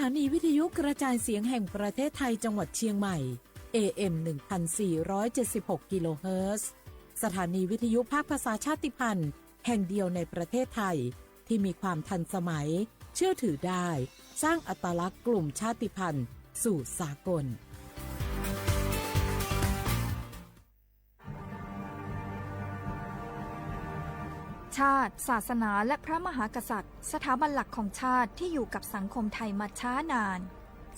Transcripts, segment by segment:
สถานีวิทยุกระจายเสียงแห่งประเทศไทยจังหวัดเชียงใหม่ เอ เอ็ม หนึ่งพันสี่ร้อยเจ็ดสิบหก กิโลเฮิรตซ์ สถานีวิทยุภาคภาษาชาติพันธุ์แห่งเดียวในประเทศไทย ที่มีความทันสมัย เชื่อถือได้ สร้างอัตลักษณ์กลุ่มชาติพันธุ์สู่สากล ชาติ ศาสนา และพระมหากษัตริย์ สถาบันหลักของชาติที่อยู่กับสังคมไทยมาช้านาน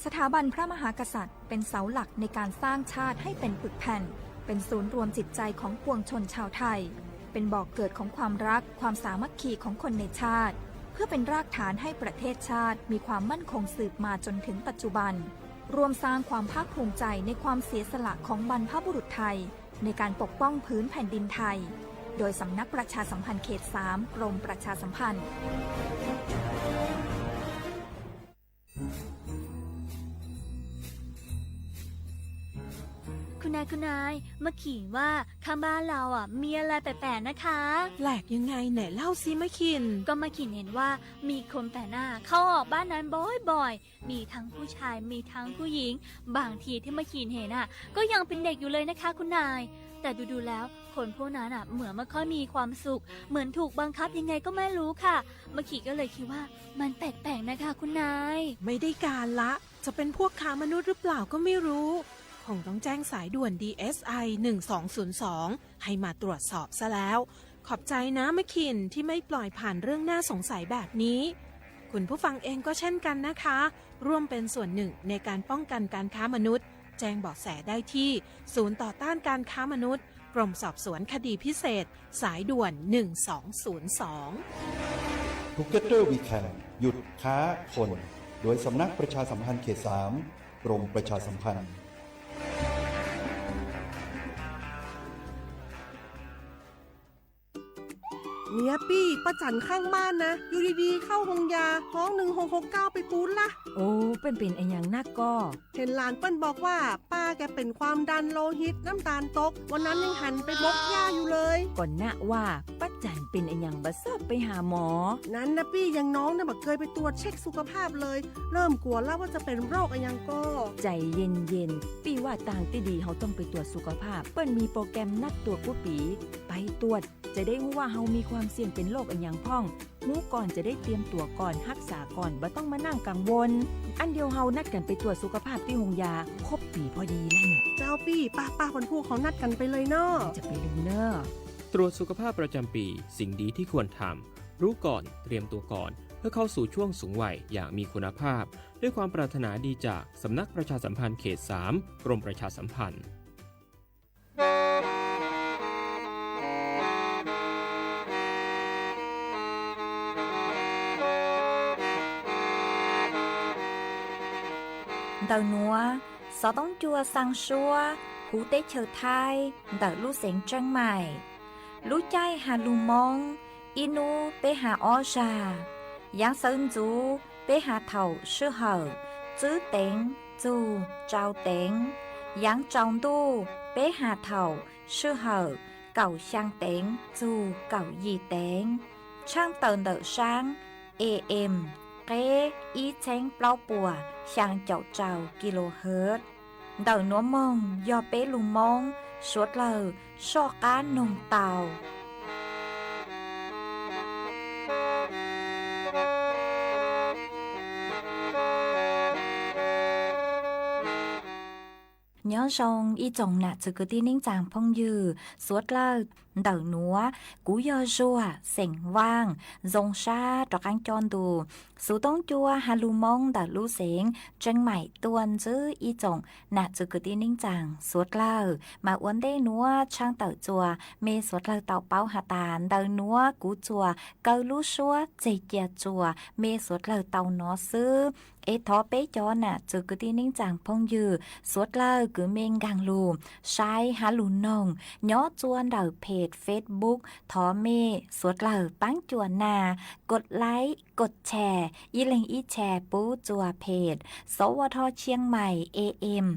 สถาบันพระมหากษัตริย์เป็นเสาหลักในการสร้างชาติให้เป็นปึกแผ่น เป็นศูนย์รวมจิตใจของปวงชนชาวไทย เป็นบ่อกเกิดของความรัก ความสามัคคีของคนในชาติ เพื่อเป็นรากฐานให้ประเทศชาติมีความมั่นคงสืบมาจนถึงปัจจุบัน ร่วมสร้างความภาคภูมิใจในความเสียสละของบรรพบุรุษไทย ในการปกป้องผืนแผ่นดินไทย โดยสำนักประชาสัมพันธ์เขตสาม กรมประชาสัมพันธ์ คุณนาย คุณนาย เมื่อกี้ว่าข้างบ้านเราอ่ะ มีอะไรแปลกๆนะคะ แปลกยังไง ไหนเล่าสิมะขิน ก็มะขินเห็นว่ามีคนแปลกหน้าเข้าออกบ้านนั้นบ่อยๆ มีทั้งผู้ชาย มีทั้งผู้หญิง บางทีที่มะขินเห็นอ่ะ ก็ยังเป็นเด็กอยู่เลยนะคะคุณนาย แต่ดูๆแล้ว คนพวกนั้นอ่ะ เหมือนไม่ค่อยมีความสุข เหมือนถูกบังคับยังไงก็ไม่รู้ค่ะ มะขินก็เลยคิดว่ามันแปลกๆนะคะคุณนาย ไม่ได้การละ จะเป็นพวกค้ามนุษย์หรือเปล่าก็ไม่รู้ คงต้องแจ้งสายด่วน ดีเอสไอ หนึ่งสองศูนย์สอง ให้มาตรวจสอบซะแล้ว ขอบใจนะมะขินที่ไม่ปล่อยผ่านเรื่องน่าสงสัยแบบนี้ คุณผู้ฟังเองก็เช่นกันนะคะ ร่วมเป็นส่วนหนึ่งในการป้องกันการค้ามนุษย์ แจ้งเบาะแสได้ที่ศูนย์ต่อต้านการค้ามนุษย์ กรมสอบสวนคดีพิเศษ สายด่วน หนึ่งสองศูนย์สอง ภูเก็ตเตอร์วีแคน หยุดค้าคน โดยสำนักประชาสัมพันธ์เขตสาม กรมประชาสัมพันธ์ เนี่ยปี้ ป้าจั๋นข้างบ้านนะ อยู่ดีๆ เข้าโฮงยา ฮ้อง หนึ่งหกหกเก้า ไปปู๊ดละ โอ้ เปิ้นเป๋นอะหยังนักก่อ เห็นหลานเปิ้นบอกว่า ป้าแกเป็นความดันโลหิต น้ำตาลตก วันนั้นยังหันไปบกหญ้าอยู่เลย ก่อนนะว่า ป้าจั๋นเป๋นอะหยังบ่ซอบไปหาหมอ นั้นนะปี้ อย่างน้องเนี่ยบ่เคยไปตรวจเช็คสุขภาพเลย เริ่มกลัวแล้วว่าจะเป็นโรคอะหยังก่อ ใจเย็นๆ ปี้ว่าตางตี้ดีเฮาต้องไปตรวจสุขภาพ เปิ้นมีโปรแกรมนัดตรวจกู้ปี๋ ไปตรวจ จะได้ฮู้ว่าเฮามีความเสี่ยงเป็นโรคอะหยังพ่อง ฮู้ก่อนจะได้เตรียมตั๋วก่อน ฮักษาก่อน บ่ต้องมานั่งกังวล อันเดียวเฮานัดกั๋นไปตรวจสุขภาพตี้โฮงยา ครบปี๋พอดีแล้วเนี่ย เจ้าปี้ ป้าป้า วันพูกเฮานัดกั๋นไปเลยเนาะ จะไปลืมเน่อ ตรวจสุขภาพประจำปี สิ่งดีที่ควรทำ รู้ก่อน เตรียมตัวก่อน เพื่อเข้าสู่ช่วงสูงวัยอย่างมีคุณภาพ ด้วยความปรารถนาดีจากสำนักประชาสัมพันธ์เขตสาม กรมประชาสัมพันธ์ Ntawm nuav, xov tooj cua xaa suab huv teb chaws Thaib ntawm lub xeev Tseeb Maim. Lub caij has lug Moob, ib nub peb has ob zag. Yaav sawv ntxuv peb has thaum sij hawm tswb teev txug tsau teev. Yaav tsaus ntuj peb has thaum sij hawm kaum xyaa teev txug kaum yim teev. Tshaaj tawm ntawm saab A M, qeb ib txheeb plaub puas xyaa caum rau kilohertz. Ntawm nuav moog yog peb lug Moob suav dlawg soj qaab noog tau. Nyob zoo ib tsoom nam txwv kwv tij neej tsaa phooj ywg suav dlawg. Ntawm nuav kuv yog Zuag xeem Vaaj, zoo sab rov qaab coj ntu xuv toob cua has lug Moob ntawm lub xeev Tseeb Maim tuaj ntsib ib tsoom nam txwv kwv tij neej tsaa suav dlawg. Mas ua ntej nuav tshaaj tawm txuas mej suav dlawg tau paub has tas ntawm nuav kuv txuas kaw lub suab txeg cia txuas mej suav dlawg tau nov xwb. Es thov peb cov nam txwv kwv tij neej tsaa phooj ywg suav dlawg kws mej nkaag lug saib has lug noog nyob txua ntawm page Facebook, thov mej suav dlawg paab cuam naj kos laib kos tshare ib leeg ib tshare pub txua page Sov Ua Tho Chiang Mai A M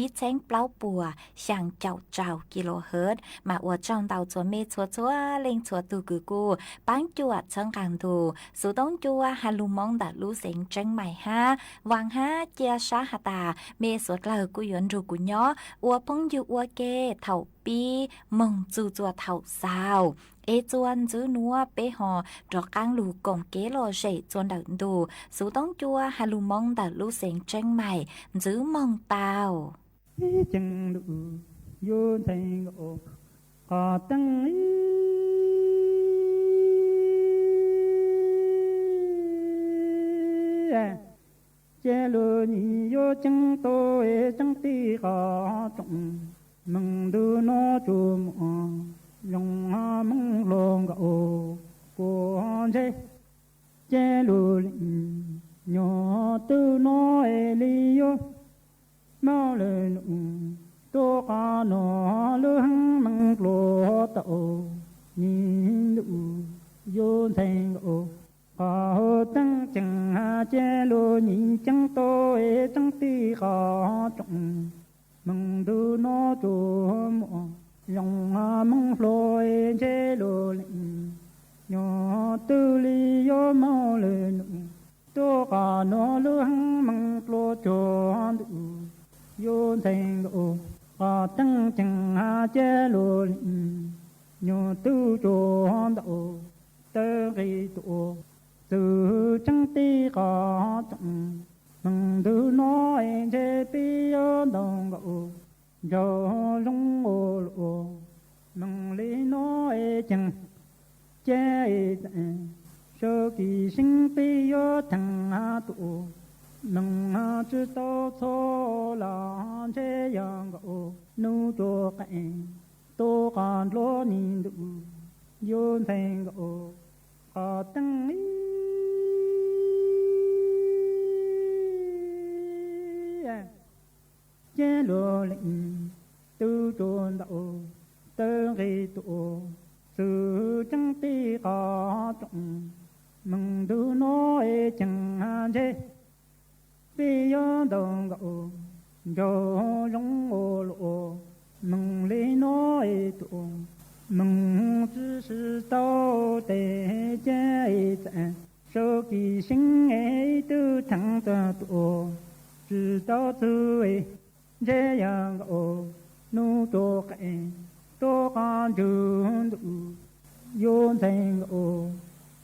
ib txheeb plaub puas xyaa caum rau kilohertz mas ua tsaug ntau txhua mej txhua txhua leej txhua tug kws kuj paab cuam txhawb nqaa ntu Xuv Toob Cua has lug moog ntawm lub xeev Tseeb Mais hab vaam hab cia sab has tas mej suav dlawg kuj yuav nrug kuv nyob ua phooj ywg ua ke thaum pib moog txug txuas thaum xaus. Es txuas ntxiv nuav peb ho rov qaab lug koom kev lom zem txuas ntawm ntu Xuv Toob Cua has lug moog ntawm lub xeev Tseeb Mais ntxiv moog tau. Ib ceeg ntuj yuav ntxhee nkaus qhov teeb ib ces lug nyiam yuav ceeb tau es tseeb tij qhov tsoom meej ntug nov tsuas muaj zoo meej hluas nkaus kuv ntse ces lug leej nyuag tub nov es li yuav moog lwm num tuaj qhov nuav lub heev meej dlua tau nyiam ntuj yuav ntxhee nkaus qhov teeb ceeb ces lug nyiam ceeb tau es tseeb tij qhov tsoom meej ntug nov tsuas muaj zoo meej hluas es ntshe lug leej nyuag tub li yuav moog lwm num tuaj qhov nuav lub heev meej dlua tsuag ntuj yuav ntxhee nkaus qhov teeb ceeb ces lug leej nyuag tub tsuag ntau tawv nqis tuaj txug tseeb tij qhov tsoom meej ntug nov es ntshe peb yuav ntau nkaus nraug zoo ua luaj meej li nov es ceeb ces txeem sawv kis seeb peb yuav theem tuaj meej tsi tau txhua lawm ntshe yog nkaus nub tsuas qees tuaj qhov nruab nyiam ntuj yuav ntxhee nkaus qhov teeb ib ces lug leej tub tsuag ntau tawv nqis tuaj txug tseeb tij qhov tsoom meej ntug nov es ceeb ntshe peb yuav ntau nkaus nraug zoo ua luaj meej li nov es tuaj meej tsi tau tes ces txeem sawv kis seeb ib tug theem txag tuaj tsi tau txug ntshe yog nkaus nub tsuas qees tuaj qhov ntsug ntuj yuav ntxhee nkaus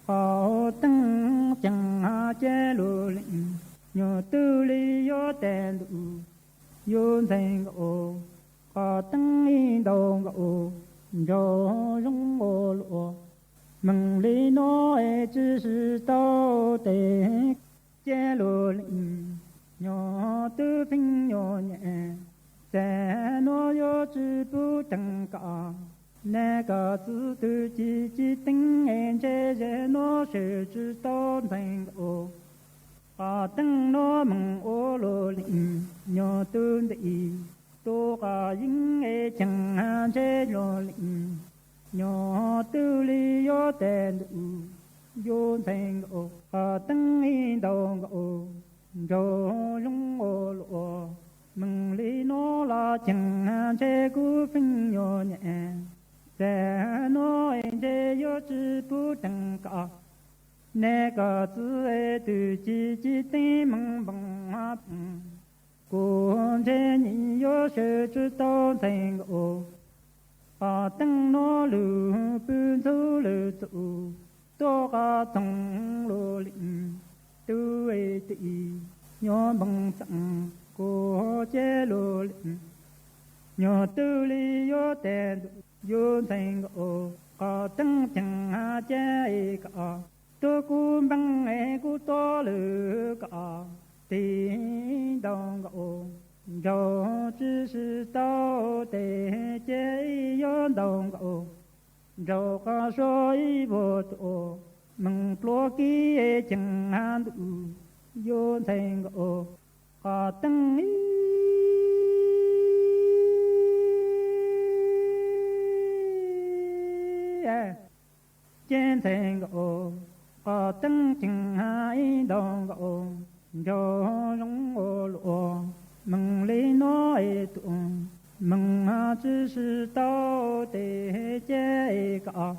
qhov teeb ceeb ces lug leej nyuag tub li yuav tes ntuj yuav ntxhee nkaus qhov teeb ib ntau nkaus nraug zoo ua luaj meej li nov es tsi tau tes ces lug leej nyuag tub pheej nyuag nyem ces nuav yuav tsi pub teeb kom neb koj txwv tug ci ci teeb es ntshe zej nuav sawv tsi tau ntxhee nkaus qhov teeb nuav meej ua lug leej nyuag tub ntxhee tuaj qhov yeeb es ceeb ntshe lug leej nyuag tub li yuav tes ntuj yuav ntxhee nkaus qhov teeb ib ntau nkaus nraug zoo ua luaj meej li nov los ceeb ntshe kuv pheej nyuag nyem ces nuav es ntshe yuav tsi pub teeb kom neb koj txwv tug ci ci teeb meej npoo kuv ntshe nyiam yuav sawv tsi tau ntxhee nkaus qhov teeb nuav lug pw ntxug lwm txuj tuaj qhov txoog lug leej tub tij nyuag npoo txeem kuv ces lug leej nyuag tub li yuav tes ntuj yuav ntxhee nkaus qhov teeb ceeb ces kom tuaj kuv npeej es kuv tuaj lwm kom tig ntau nkaus nraug tsi tau tes ces yuav ntau nkaus nraug qhov suav ib vuag tuaj meej pluav kib ceeb ntuj yuav ntxhee nkaus qhov teeb ib ces ntxhee nkaus qhov teeb ceeb ib ntau nkaus nraug zoo ua luaj Meej li no es tuaj, meej tsi sib tau tes, ces kom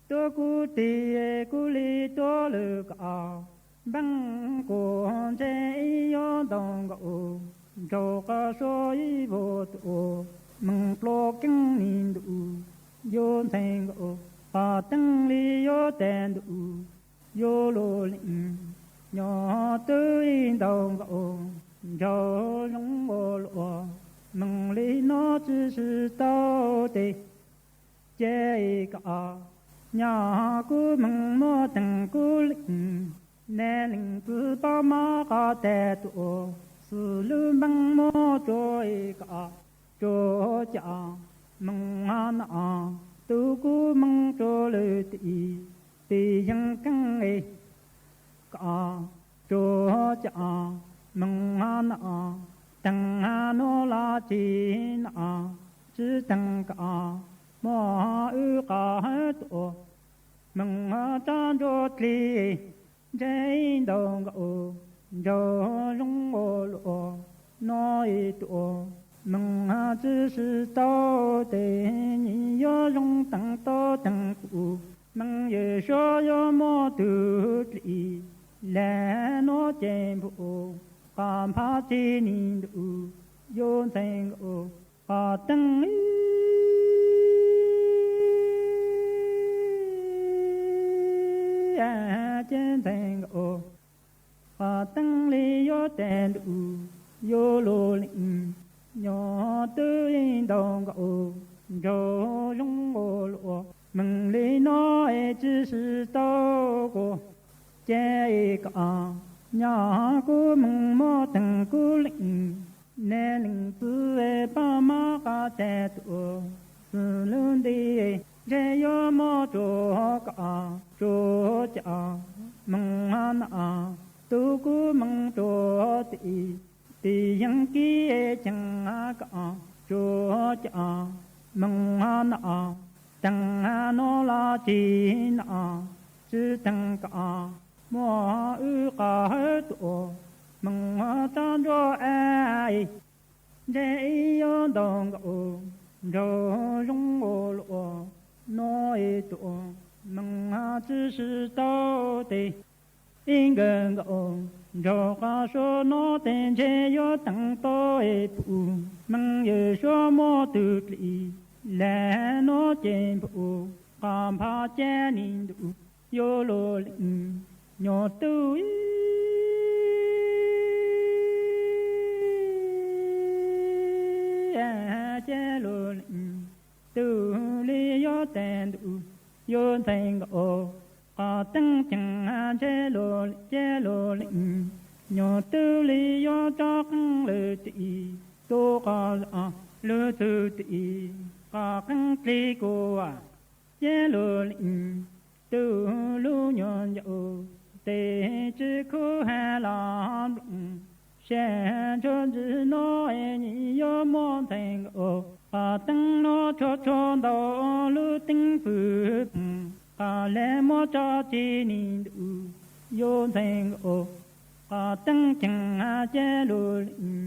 tuaj kuv tig kuv li tuaj lwm kom npeej kuv ntse ib yuav ntau nkaus, nraug qab suav ib vuag tuaj, meej pluav keeb ni ntuj, yuav ntxhee nkaus, qhov teeb li yuav tes ntuj, yuav luj leej, nyob twb ib ntau nkaus, nraug zoo ua luaj, meej li no tsi sib tau tes, ces kom nyaj kuv meej muab teeg kuv leej, nej leej txiv pab mab qab tes tuaj, xws lub npeej muab tsuav kom tsuav cam, meej no tub kuv meej tsuav lwm tim, tim yeej keeb kom tsuav cam, meej no teeg no los tsi no, tsi teeg kom muab wb qab tuaj, meej tsab ntsuab dlig, ntse ib ntau nkaus, nraug zoo ua luaj, no ib tuaj, meej tsi sib tau tes, nyias yuav zoo teeg tau teeg kuv, meej yawm suav yuav muab tug dlig, lawm no ces npum qhov npab tsi ni ntuj, yuav ntxhee nkaus, qhov teeb li, ces ntxhee nkaus, qhov teeb li yuav tes ntuj, yuav luj leej, nyob twb ib ntau nkaus, nraug zoo ua luaj, meej li no es tsi sib tau kuv, ces kom nyaj kuv meej muab teeg kuv leej, nej leej txiv pab mab qab tes tuaj, xws lub nti ntse yuav muab tsuav kom tsuav cam, meej no tub kuv meej tsuav tim, tim yeej kib ceev kom tsuav cam, meej no teeg no los tsi no, tsi teeg kom muab wb qab tuaj, meej tsab ntsuab dlig, ntse ib yuav ntau nkaus, nraug zoo ua luaj, no ib tuaj, meej tsi sib tau tes, ib nkawm nkaus, nraug qab suav no tes ntse yuav teeg tau pum, meej yawm suav muab tug dlig, lawm no ces npum qhov npab tsi ni ntuj, yuav luj leej, nyob twb ib ces luj leej, twb li yuav tes ntuj, yuav ntxhee nkaus, qhov teeb ceev ntse luj leej, ces luj leej, nyob twb li yuav tso qeej lwm tim, tub qhov zam lub txwv tim, qhov qeej dlig kuv, ces luj leej, tub lub nyuam ncaus, tes tsi khuv has los nplooj, sab ntsuab ntsis no nyias yuav muab ntxhee nkaus, qhov teeb no tshuav tshuav ntau lub teeb fwm, qhov le muab tso tsi ni ntuj, yuav ntxhee nkaus, qhov teeb ceev ces luj leej,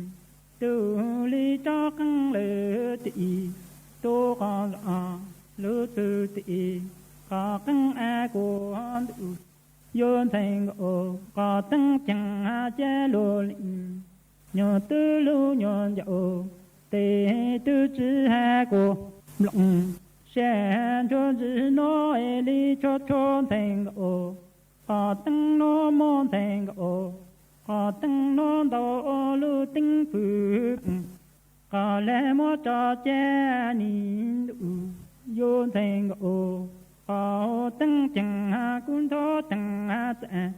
twb li tso qeej lwm tim, tub qhov zam lub txwv tim, qhov qeej a kuv ntuj, yuav ntxhee nkaus, qhov teeb ceev ces luj leej, nyob twb lub nyuam ncaus, tes twb tsi has kuv nplooj, sab ntsuab ntsis no li tshuav tshuav ntxhee nkaus, qhov teeb no muab ntxhee nkaus, qhov teeb no ntau lub teeb fwm, qhov le muab tso tsi ni ntuj, yuav ntxhee nkaus, qhov teeb ceev kuv nrog teeg txam,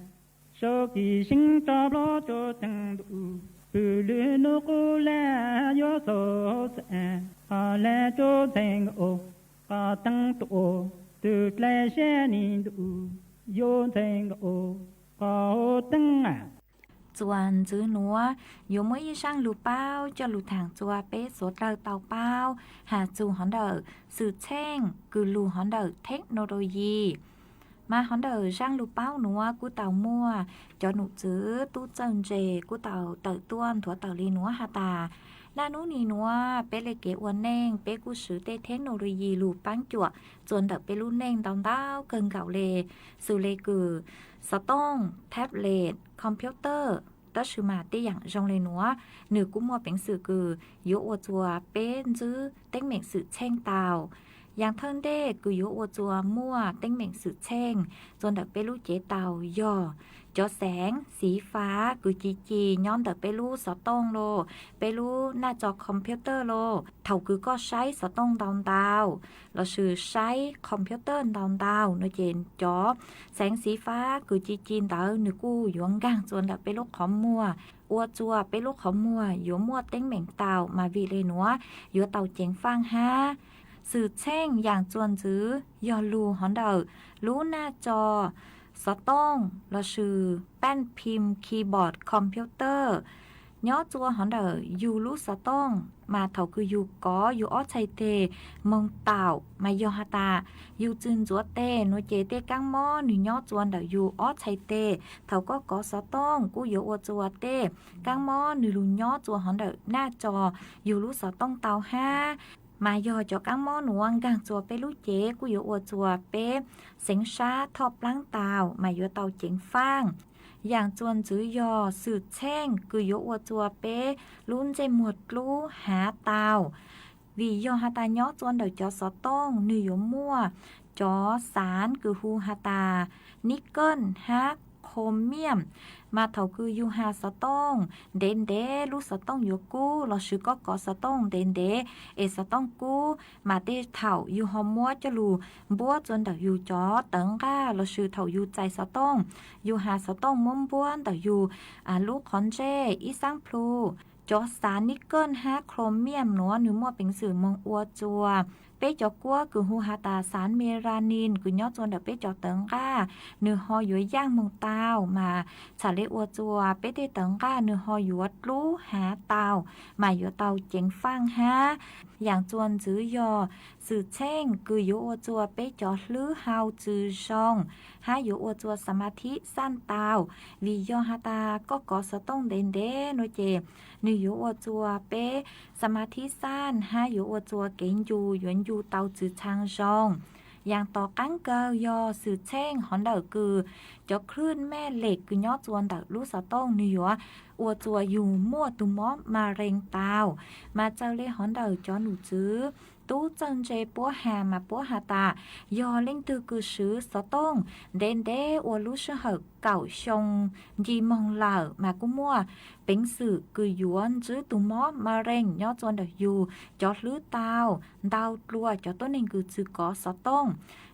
sau kis seeb tso plhuav tsuas teeg ntuj, pw lwm hnub qub laj yuav xaus txam, qhov le tsuas ntxhee nkaus, qhov teeb tuaj twb dlai sab ni ntuj, yuav ntxhee nkaus, qhov teeb a. Txuas ntxiv nuav yuav muaj ib zaaj lug paub coj lug thaam txug peb suav dlawg tau paub has txug hov ntawm xwm txheej kws lug hov ntawm technology. Mas hov ntawm zaj lus paub nuav kuj tau muaj cov num txwv tub txawj ntse kuj tau tawm tuaj nthuav tawm li nuav has tas, naj nub nim nuav peb le kev ua neej peb kuj swv tej technology lug paab cuam txuas ntawm peb lub neej ntau ntau kawg nkaus le, xws le kws xov tooj, tablet, computer, tab sis mas tej yaam zoo le nuav, nwg kuj muaj peev xwm kws yuav ua txuas peb ntsib teeb meem xwm txheej tau. Yaam thawj ntej kws yuav ua txuas muaj teeb meem xwm txheej txuas ntawm peb lub cev tau yog cov xeev xiv fav kws ci ci nyob ntawm peb lub xov tooj los, peb lub naj tso computer los. Thaum kws koj saib xov tooj ntau ntau lossis saib computer ntau ntau no ces cov xeev xiv fav kws ci ci ntawd nwg kuj yuav nkaag txuas ntawm peb lub qhov muag, ua txuas peb lub qhov muag yuav muaj teeb meem tau, mas vim le nuav yuav tau ceev faaj hab. Xwm txheej yaam txuas ntxiv yog lug hov ntawm lub naj tso xov tooj lossis paj phim keyboard computer nyob txuas hov ntawm yug lub xov tooj, mas thaum kws yug kov yug ob txhais teg moog taum mas yog has tas yug tsi ntxuav teg no ces tej kaab mob nwg nyob txuas ntawm yug ob txhais teg. Thaum koj kov xov tooj kuj yuav ua txuas tej kaab mob nwg lug nyob txuas hov ntawm naj tso yug lub xov tooj tau hab. Mas yog cov kaab mob nuav nkaag txuas peb lub cev kuj yuav ua txuas peb xeev sab thoj plaab tau mas yuav tau ceev faaj. Yaam txuas ntxiv yog xwm txheej kws yuav ua txuas peb lub ntsej muag dlub hav tau. Vim yog has tas nyob txuas ntawm cov xov tooj nwg yuav muaj cov xaav kws hu has tas nib kawj hab chromium, mas thaum kws yug has xov tooj ntev ntev lub xov tooj yuav kub lossis koj kov xov tooj ntev ntev es xov tooj kub, mas tej thaum yug ho muab coj lug npuab txuas ntawm yug cov tawv nqaj lossis thaum yug txais xov tooj, yug has xov tooj muab npuab ntawm yug lub qhov ntsej ib xaab plhu. Cov xaav nib kawj hab chromium nuav nwg muaj peev xwm moog ua txuas peb cov kuab kws hu has tas xaav melanin kws nyob txuas ntawm peb cov tawv nqaj, nwg ho yuav yaaj moog tau mas txham le ua txuas peb tej tawv nqaj nwg ho yuav dlub hav tau mas yuav tau ceev faaj hab. Yaam txuas ntxiv yog xwm txheej kws yuav ua txuas peb cov hlwb hau tsi zoo hab yuav ua txuas xamathib xaj tau. Vim yog has tas koj kov xov tooj ntev ntev no ces nwg yuav ua txuas peb xamathib xaj hab yuav ua txuas kev ncu yuav ncu tau tsi txhaa zoo. Yaam tom qaab kawg yog xwm txheej hov ntawm kws cov khlwj mej lem kws nyob txuas ntawm lub xov tooj nwg yuav ua txuas yug muaj tug mob ma rees tau. Mas txawm le hov ntawm cov num txwv tub txawj ntse puab has mas puab has tas yog leej twg kws swv xov tooj ntev ntev ua lub sij hawm kaum xyoo nci moog lawm mas kuj muaj peev xwm kws yuav ntsib tug mob ma rees nyob txuas ntawm yug cov hlwb tau ntau dlua cov tuab neeg kws tsi kov xov tooj.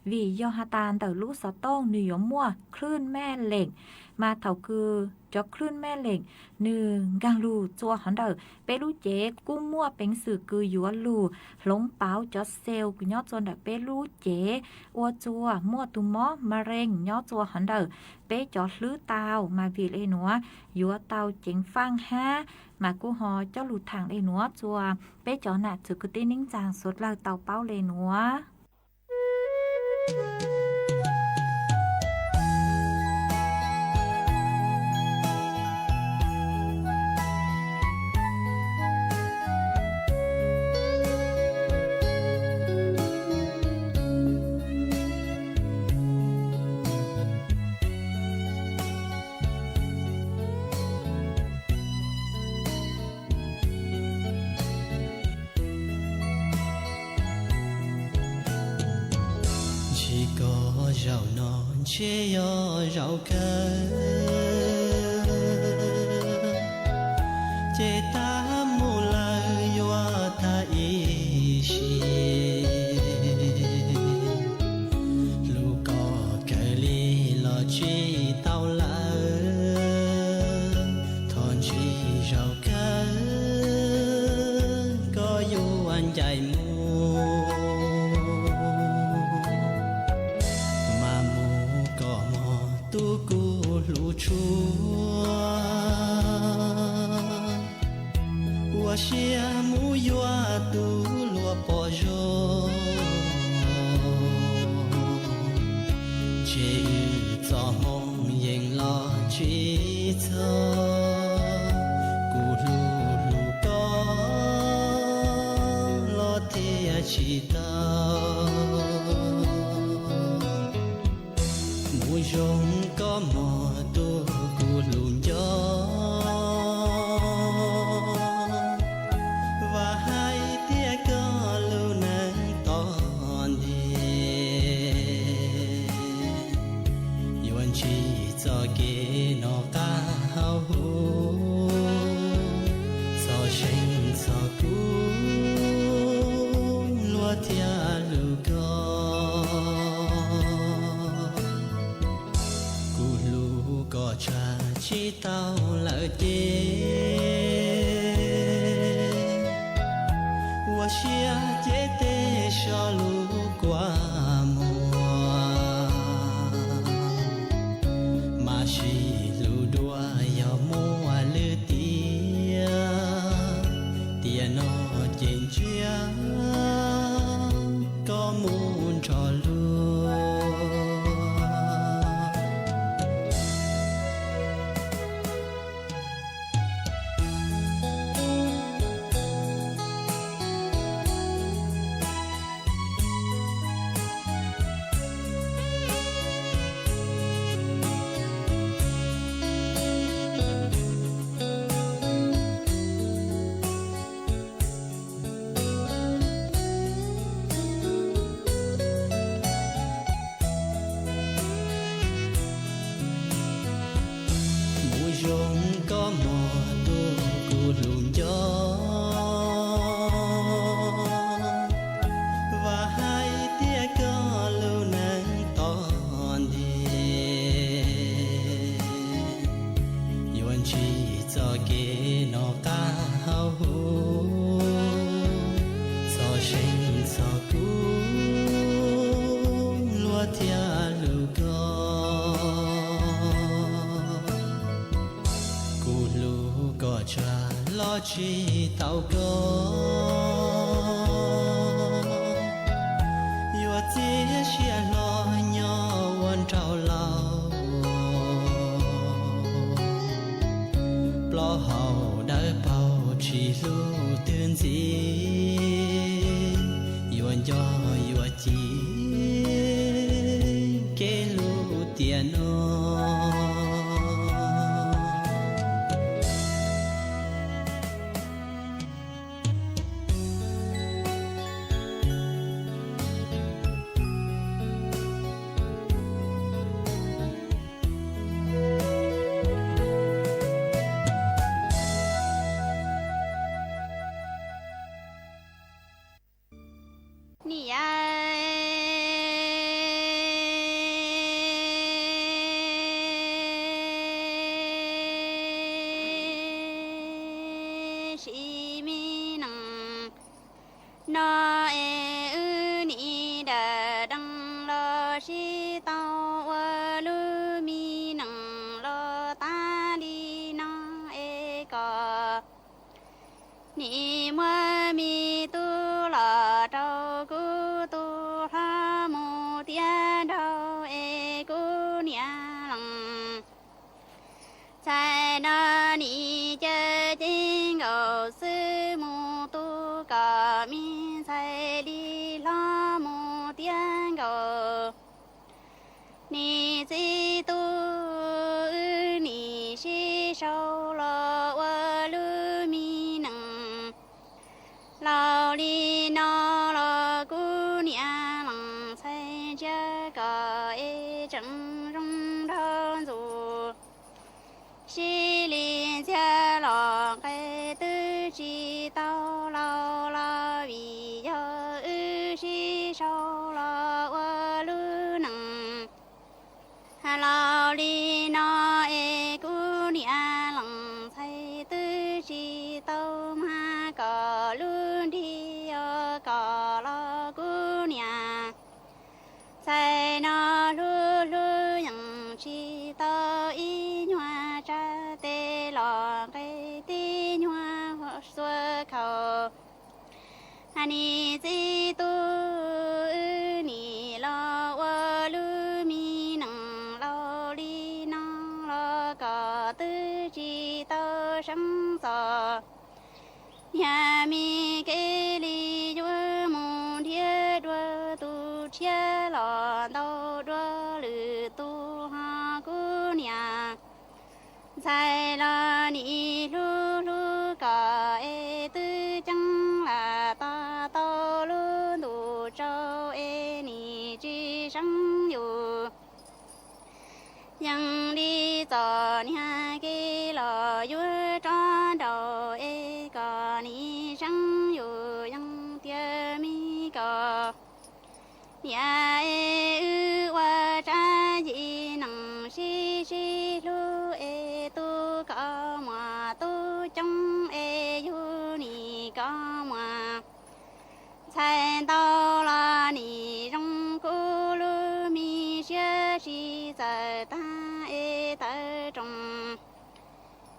Vim yog has tas ntawm lub xov tooj nwg yuav muaj khlwj mej lem, mas thaum kws cov khlwj mej lem nwg nkaag lug txuas hov ntawm peb lub cev kuj muaj peev xwm kws yuav lug hloov pauv cov xel kws nyob txuas ntawm peb lub cev ua txuas muaj tug mob ma rees nyob txuas hov ntawm peb cov hlwb tau. Mas vim le nuav yuav tau ceev faaj hab. Mas kuj ho coj lug thaam le nuav txuas peb cov nam txwv kwv tij neej tsaa suav dlawg tau paub le nuav. Ntshe koj zaum no ntshe yog zaum kawg, ces tag mus lawm yuav tag ib sim. Hlub koj kawg li los tsis tau lawm, thov ntshe zaum kawg koj yuav ncaim mus. Mas mus kom mog tub kuv hlub tshua, Zoo koj mog tus kuv hlub nco, vam hais tias koj lub neej tom ntej yuav ntsib txoj kev noj qab haus huv, txhob seev txhob kub, luag thiaj hlub koj. Kuv hlub koj tshaj tsis tau lawm ces, ua siab ces tej so lub kua muag, mas sib hlub dua yog muaj lwm tiam. Tiam no ces ntsia koj mus nrog luag. Mus zoo koj mog tus kuv hlub nco, vam hais tias koj lub neej tom ntej yuav ntsib txoj kev noj qab haus huv, txhob seev txhob kub, luag thiaj hlub koj. Kuv hlub koj tshaj los tsis tau koj, yuav txiav siab hlo nyob ua nraug laus. Plaub hau dawb paug tsis hlub twg ntxiv, yuav nco yuav ci kev hlub tiam no. Niam siv me neej no es wb nim dam dees los sib tau ua lub me neej los tas li no es kom nim muab me tub los rau kuv tus hlob mus tiav nraug es kuv niam lees txhais no nim caw ceeb nkaus xwb mus tu kom me ntxhais li hlob mus tiav nkaus. Niam txiv tub wb nim sib sau los ua lub me neej laus li no los kuv niam lees txhais ntsia kom es tseem zoo nrog ntxuav. Sib li ntxhiab los nqe twb tsis tau laus los vim yog wb sib sau los ua lub neej laus li no es kuv niam lees txhais twb tsis tau mag kom lub nrig os kom los kuv niam txhais no hlub hlub yeej tsis tau ib nyuag tsa tes los nqe tib nyuag xuab khaus. Niam txiv tub wb nim los ua lub me neej laus li no los kom twb tsis tau seev txog. Niag me kev li yuav mus nrhiav dua tus tshiab los ntau dua lwm tus. Ntxhais los nim hlub hlub koj es twb ceeb lam tos tau lub ntuj tsaus es nim tsis seev yus. Yeej li txom nyem kev los yuav rov nraum es koj nim seev yus yeej tiag mi koj. Niam es wb ua tsab yim neej sib sib hlub es tu koj muaj tub coob es yug nim koj muaj. Ntxhais ntau los nim zoo kuv lub me siab sib txawj tag es tawv rooj.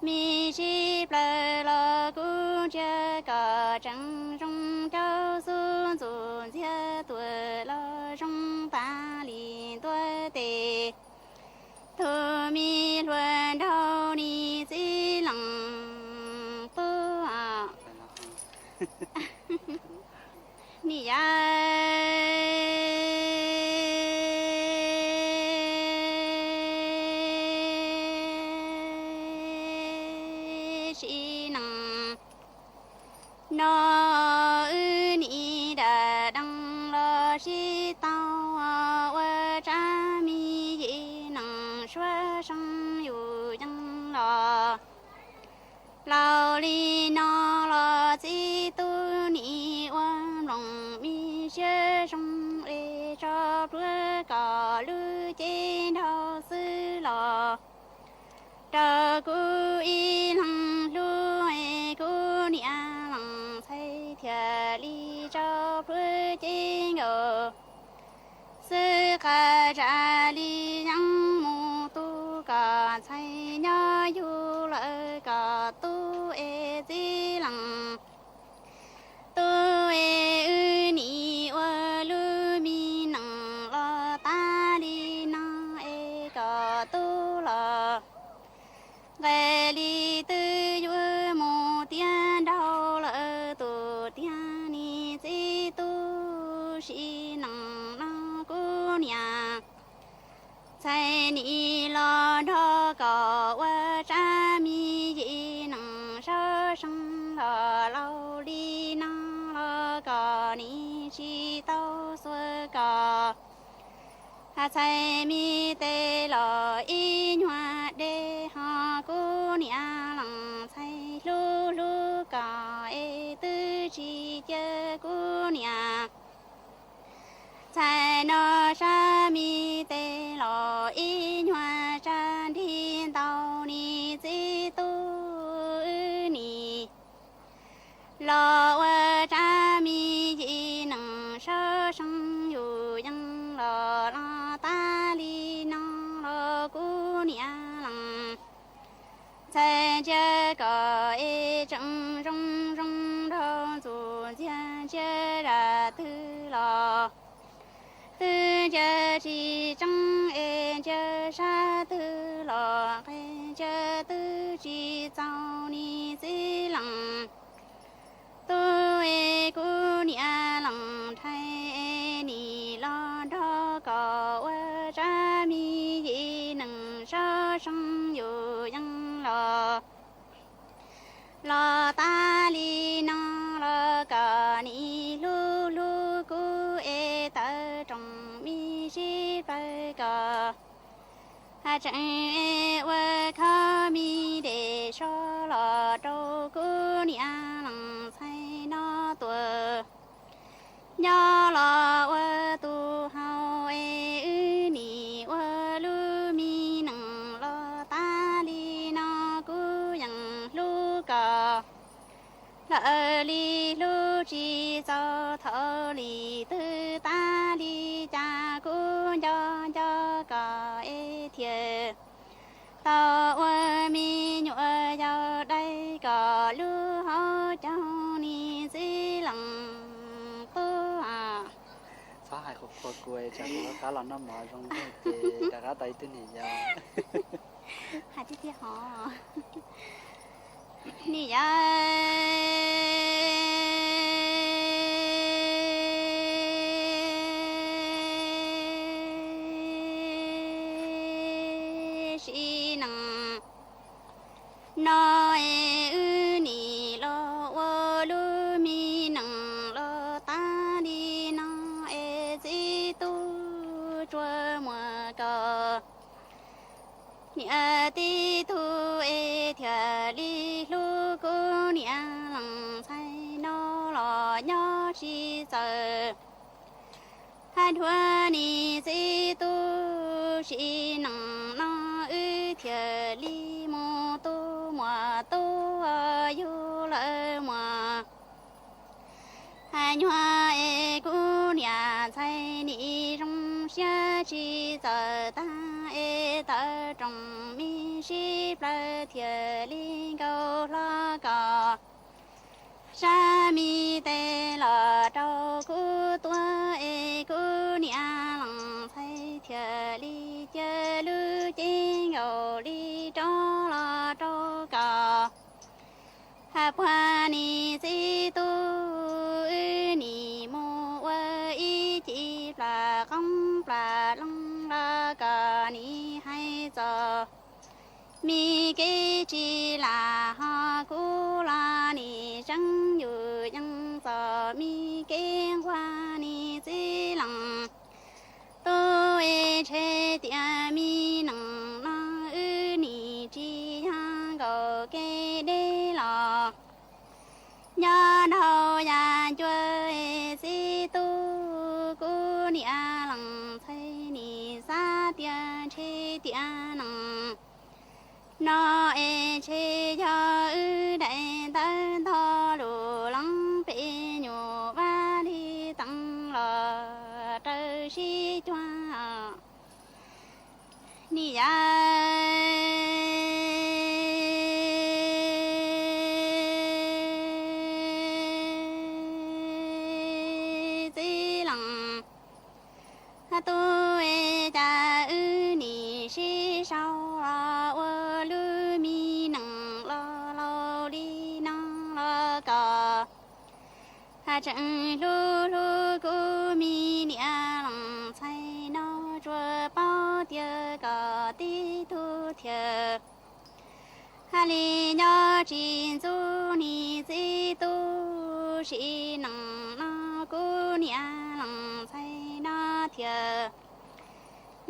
Me sib plawg los kuv ntsia koj tseem zoo, cov xub ntxub ntxiag tuaj los zoo tas li ntuag tes. Tus me hluas nraug nim txiv leej tub. Nim yam sib neej no wb nim dam dees los sib tau ua tsab me yim neej suab seev yus yeej los. Laus li no los txiv tub nim ua nplooj me siab zoo es tso plhuav koj lub cev nraug xwb los. Rau kuv ib leeg hlub es kuv niam leej ntxhais thiaj li tso plhuav cev nkaus. Xwb qhov tsam li yeej mus tu koj ntxhais nyob yug lawm koj tub es txiv leej tub es wb nim ua lub me neej los tas li no es koj tub los. Nqe li twb yuav mus tiav nraug lawm tus tiag nim txiv tub sib neej no kuv niam. Ntxhais nim los nrog koj ua tsab me yim neej sab seev los laus li no los koj nim tsis tau xuas koj. Ntxhais me tes los ib nyuag dej ho kuv niam leej ntxhais hlub hlub koj es twb tsis cia kuv niam. Ntxhais no sab me tes los ib nyuag tsab nrig ntau nim txiv tub wb nim. Los ua tsab me yim neej sab seev yus yeej los los tas li no los kuv niam leej. Ntxhais ntsia koj es tseem zoo zoo nraug ntxuj ntxiag ntsia zaj twg los. Twb ntsia tsis tseeb es ntsia sab twg los nqe ntsia twb tsis txaus nim txiv leej tub es kuv niam leej ntxhais es nim los nrog koj ua tsab me yim neej sab seev yus yeej los. Los tas li no los koj nim hlub hlub kuv es tawv rooj me sib plawg koj. Tseem ua khob me dej soj los rau kuv niam leej ntxhais no tuaj. Nyob los ua tus hau es wb nim ua lub me neej los tas li no kuv yeej hlub koj. Lawv li hlub tsis txaus thaum li twg tas li cas kuv nco nco koj es thiaj tau ua me nyuam yaus dai koj lub hauv caug nim txiv leej tub. Txhob hais qhuas qhuas kuv, tsam kuv rov qab los noj mov zoo nraug ces rov qab tau ib tug niam yau. Hais tiag tiag hov. Niam yau sib neej. No es wb nim los ua lub me nees los tag li no es txiv tub Tsua Muas kom niam tib tug es thiaj li hlub kuv niam lees ntxhais no los nyob tsis txawm. Hais dua niam txiv tub sim neej no wb thiaj li mus tu muam tub yug lawm muam. Hais nyuag es kuv niam ntxhais nim zoo siab tsis txawj tag es tawv rooj me sib plaws thiaj li nkaus hlo kom sab me tes los rau kuv tuav es kuv niam lees ntxhais thiaj li cia lub cev nkaus li rov los rau kom. Hais puag niam txiv tub wb nim mus ua ib ci plas qoob plas loo los kom nim hais txog me kev tsis lam ho kuv los nim tseeb yus yeej txog me kev nquag niam txiv lees tub es ntshe tias me neej no wb nim tsis yog nkaus kev deb los nyob dhau yav ncua es txiv tub kuv niam lees ntxhais nim xav tias ntshe tias neej no es ntshe yog wb daim ntawv ntog lus leej pem nyuam vaj li teev los raws sib cuag niam yau txiv lees tub es cas wb nim sib sau los ua lub me neej los laus li no los kom hais tseem hlub hlub kuv me niam lees ntxhais no tsuas paub tias kom tib tug thiaj hais li nyob tsis ntxub niam txiv tub sim neej no kuv niam lees ntxhais no thiaj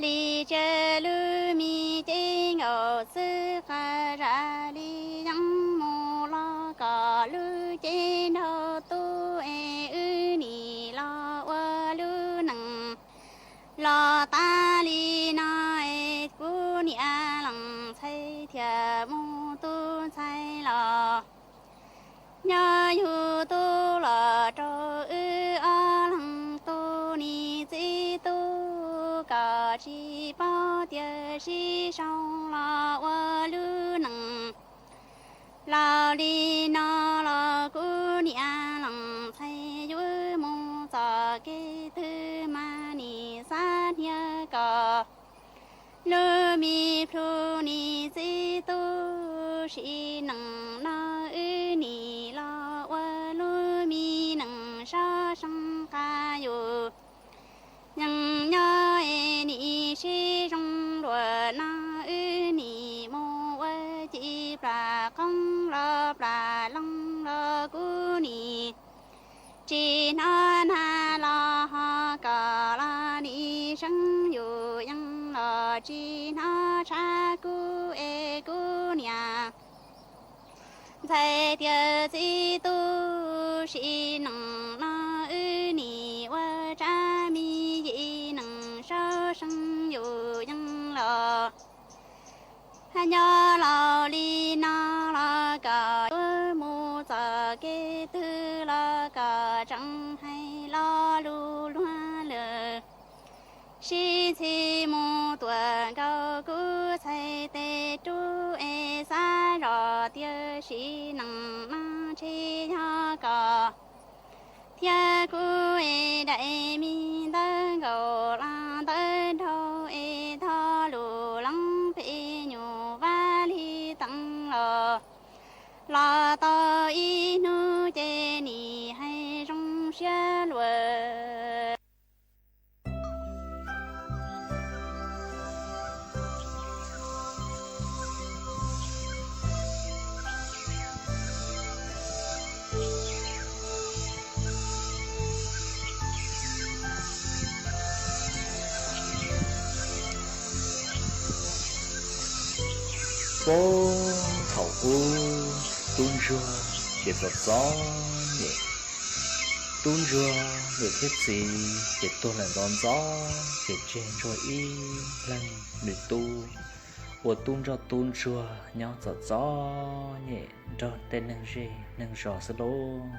li cia lub me cev nkaus xwb qab zaj li yeej mus los kom lub cev nraug tub es wb nim los ua lub neej los tas li no es kuv niam lees ntxhais thiaj mus tu ntxhais los nyob yug tub los rau wb ob leeg tu niam txiv tub kom tsis paub tias sib sau los ua lub neej laus li no los kuv niam lees ntxhais yuav mus txoj kev twg mas nim xav hnia kom lub me plhu niam txiv tub sim neej no wb nim los ua lub me neej sab seej qab yus yeej nyob es nim sib zoo luag no wb nim mus ua ci plas qoob los plas loo los kuv nim tsis hnov nag los ho kom los nim seeb yus yeej los tsis hnov tshav kub es kuv niam ntxhais tias txiv tub sim neej no wb nim ua tsab me yim neej sab seej yus yeej los nyob laus li no los kom yuav mus txoj kev twg los kom tseem hais lo lus luag lwm sib ntxhi mus tuam nkaus kuv txhais tes rub es xav zoj tias sim neej no ntshe yog kom thiab kuv es daim me ntawv nkaus los ntawv nraug es tog lus leej pem nyuam vaj li teev los los tau ib hnub ces nim hais zoo siab luag. Puag thaum ub, tub ntsuag ces txom txom nyem. Tub ntsuag niam thiab txiv ces tuag lawm ntxov ntxov, ces tseg ntsuag ib leeg nws tub ua tub ntsoj tub ntsuag nyob txom txom nyem nrog tej neeg zej neeg zos xwb lauj.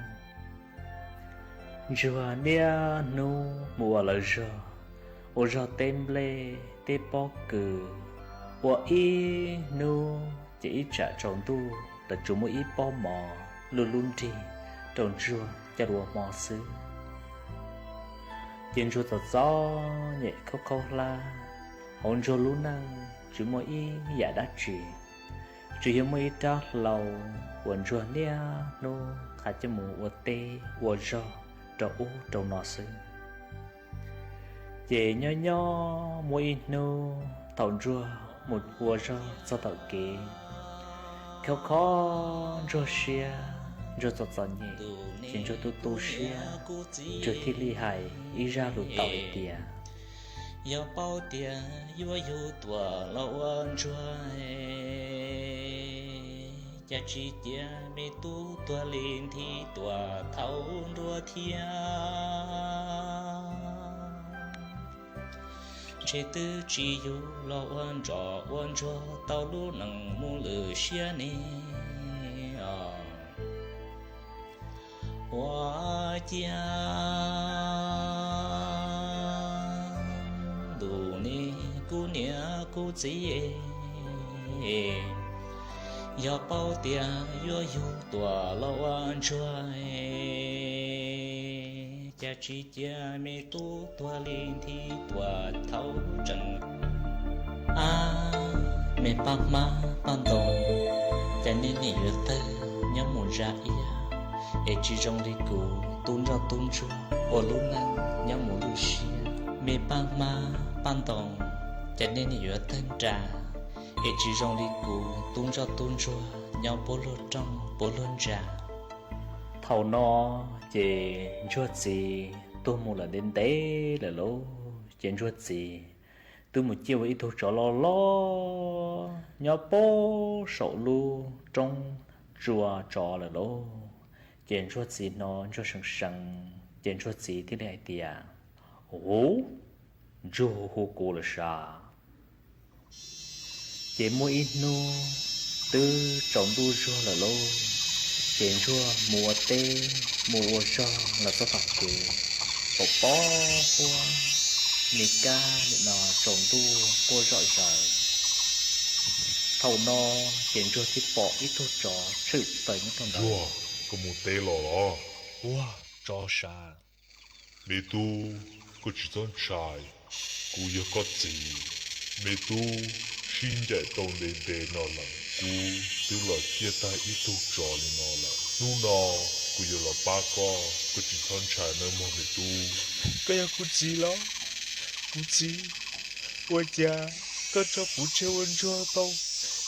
Ntsuag niaj hnub mus ua lawv zog, ua zog teb nplej teb pob kws, ua ib hnub ces ib tsam tsaus ntuj lawv tsuas muab ib pob mov luj lub nrig rau ntsuag coj los ua hmo xwb. Ces ntsuag txom txom nyem khaub khaub hlab, hauv ntsuag lub neej tsis muaj ib yam dab tsi, tsuas yog muaj ib rab hlau uas ntsuag niaj hnub qha coj mus ua teb ua zog rau ub rau no xwb. Ces nyob nyob muaj ib hnub thaum ntsuag mus ua zog txog tom kev, khaub khaub ntsuag siab, ntsuag txom txom nyem, ces ntsuag tu tu siab, ntsuag thiaj li hais ib zaj lus tau hais tias, yog paub tias yuav yug tuam los ua ntsuag, cas tsis cia me tub tuag li nthi tuam thaum nruab thiab. Ntshe twb tsis yug los ua ntsoj ua ntsuag tau lub neej mus lwm siab ne. Ua ciav ntuj ne, kuv niam kuv txiv, yog paub tias yuav yug tuam los ua ntsuag, cas tsis cia me tub tuag li nthi tuam thaum tseem. Ab, me pab hmab pab ntoo, cas nej nim yuav tawg nyob mus zaj iab, es tsis zoo li kuv tub ntsoj tub ntsuag ua lub neej nyob mus lwm siab. Me pab hmab pab ntoo, cas nej nim yuav tawg nra, es tsis zoo li kuv tub ntsoj tub ntsuag nyob puab luag rooj puab luag ntsa. Thaum no ces ntsuag txiv tuag mus lawm ntev ntev lawm lauj, ces ntsuag txiv twb mus ciaj ua ib tug tsov loj loj nyob puag saum lub roob tsua tsov lawm lauj. Ces ntsuag txiv hnov ntsuag seev seev, ces ntsuag txiv thiaj li hais tias, huv, ntsuag hu hu kuv lawm sav. Ces muaj ib hnub twb tsaus ntuj zuag lawm lauj, ces ntsuag mus ua teb mus ua zog los txog tom kev, pom pob huab, me kab nim no tsaus ntuj quaj zom zaws. Thaum no ces ntsuag thiaj pom ib tug tsov tshwm plaws nyob rau ntawd. Ntsuag, koj mus teb los los? Ua, tsov sav. Me tub, koj tsis txhob ntshai, kuv yog koj txiv. Me tub, sib ncaim tau ntev ntev no lawm, kuv twb los ciaj tag ib tug tsov li no lawm. Hnub no kuv yuav los pab koj, koj tsis txhob ntshai nawb mog me tub. Koj yog kuv txiv los? Kuv txiv, ua cas koj tso kuv tseg ua ntsuag tau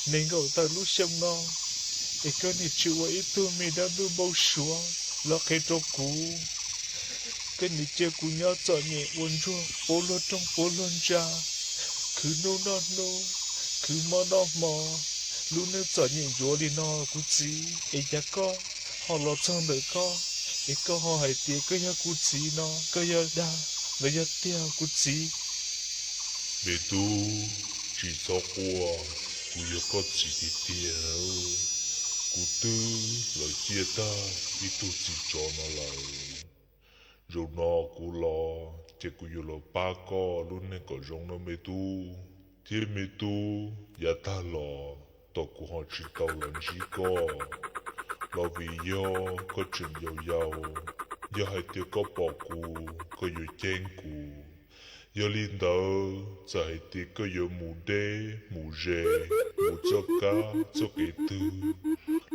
nees nkaum tawm lub xyoo no, es koj nim tsis ua ib tug me dab ntub npau suav los qhia rau kuv? Koj nim cia kuv nyob txom nyem ua ntsuag puab luag rooj puab luag ntsa, khwv hnub noj hnub, khwv hmo noj hmo, lub neej txom nyem ntsuav li no kuv txiv, es cas koj ho los txog ntawm koj, es koj ho hais tias koj yog kuv txiv no, koj yog dag los yog tiag kuv txiv? Me tub, tsis txhob quaj, kuv yog koj txiv tiag tiag. Kuv twb los ciaj tag ib tug txiv tsov no lawm. Zaum no kuv los ces kuv yuav los pab koj lub neej kom zoo nawb me tub. Thiab me tub, yav tag los tos kuv ho tsis tau los ntsib koj los vim yog koj tseem yau yau. Yog hais tias koj pom kuv, koj yuav ceeb kuv. Yog li ntawd txawm hais tias koj yuav mus deb mus ze, mus txoj kab txoj kev twg,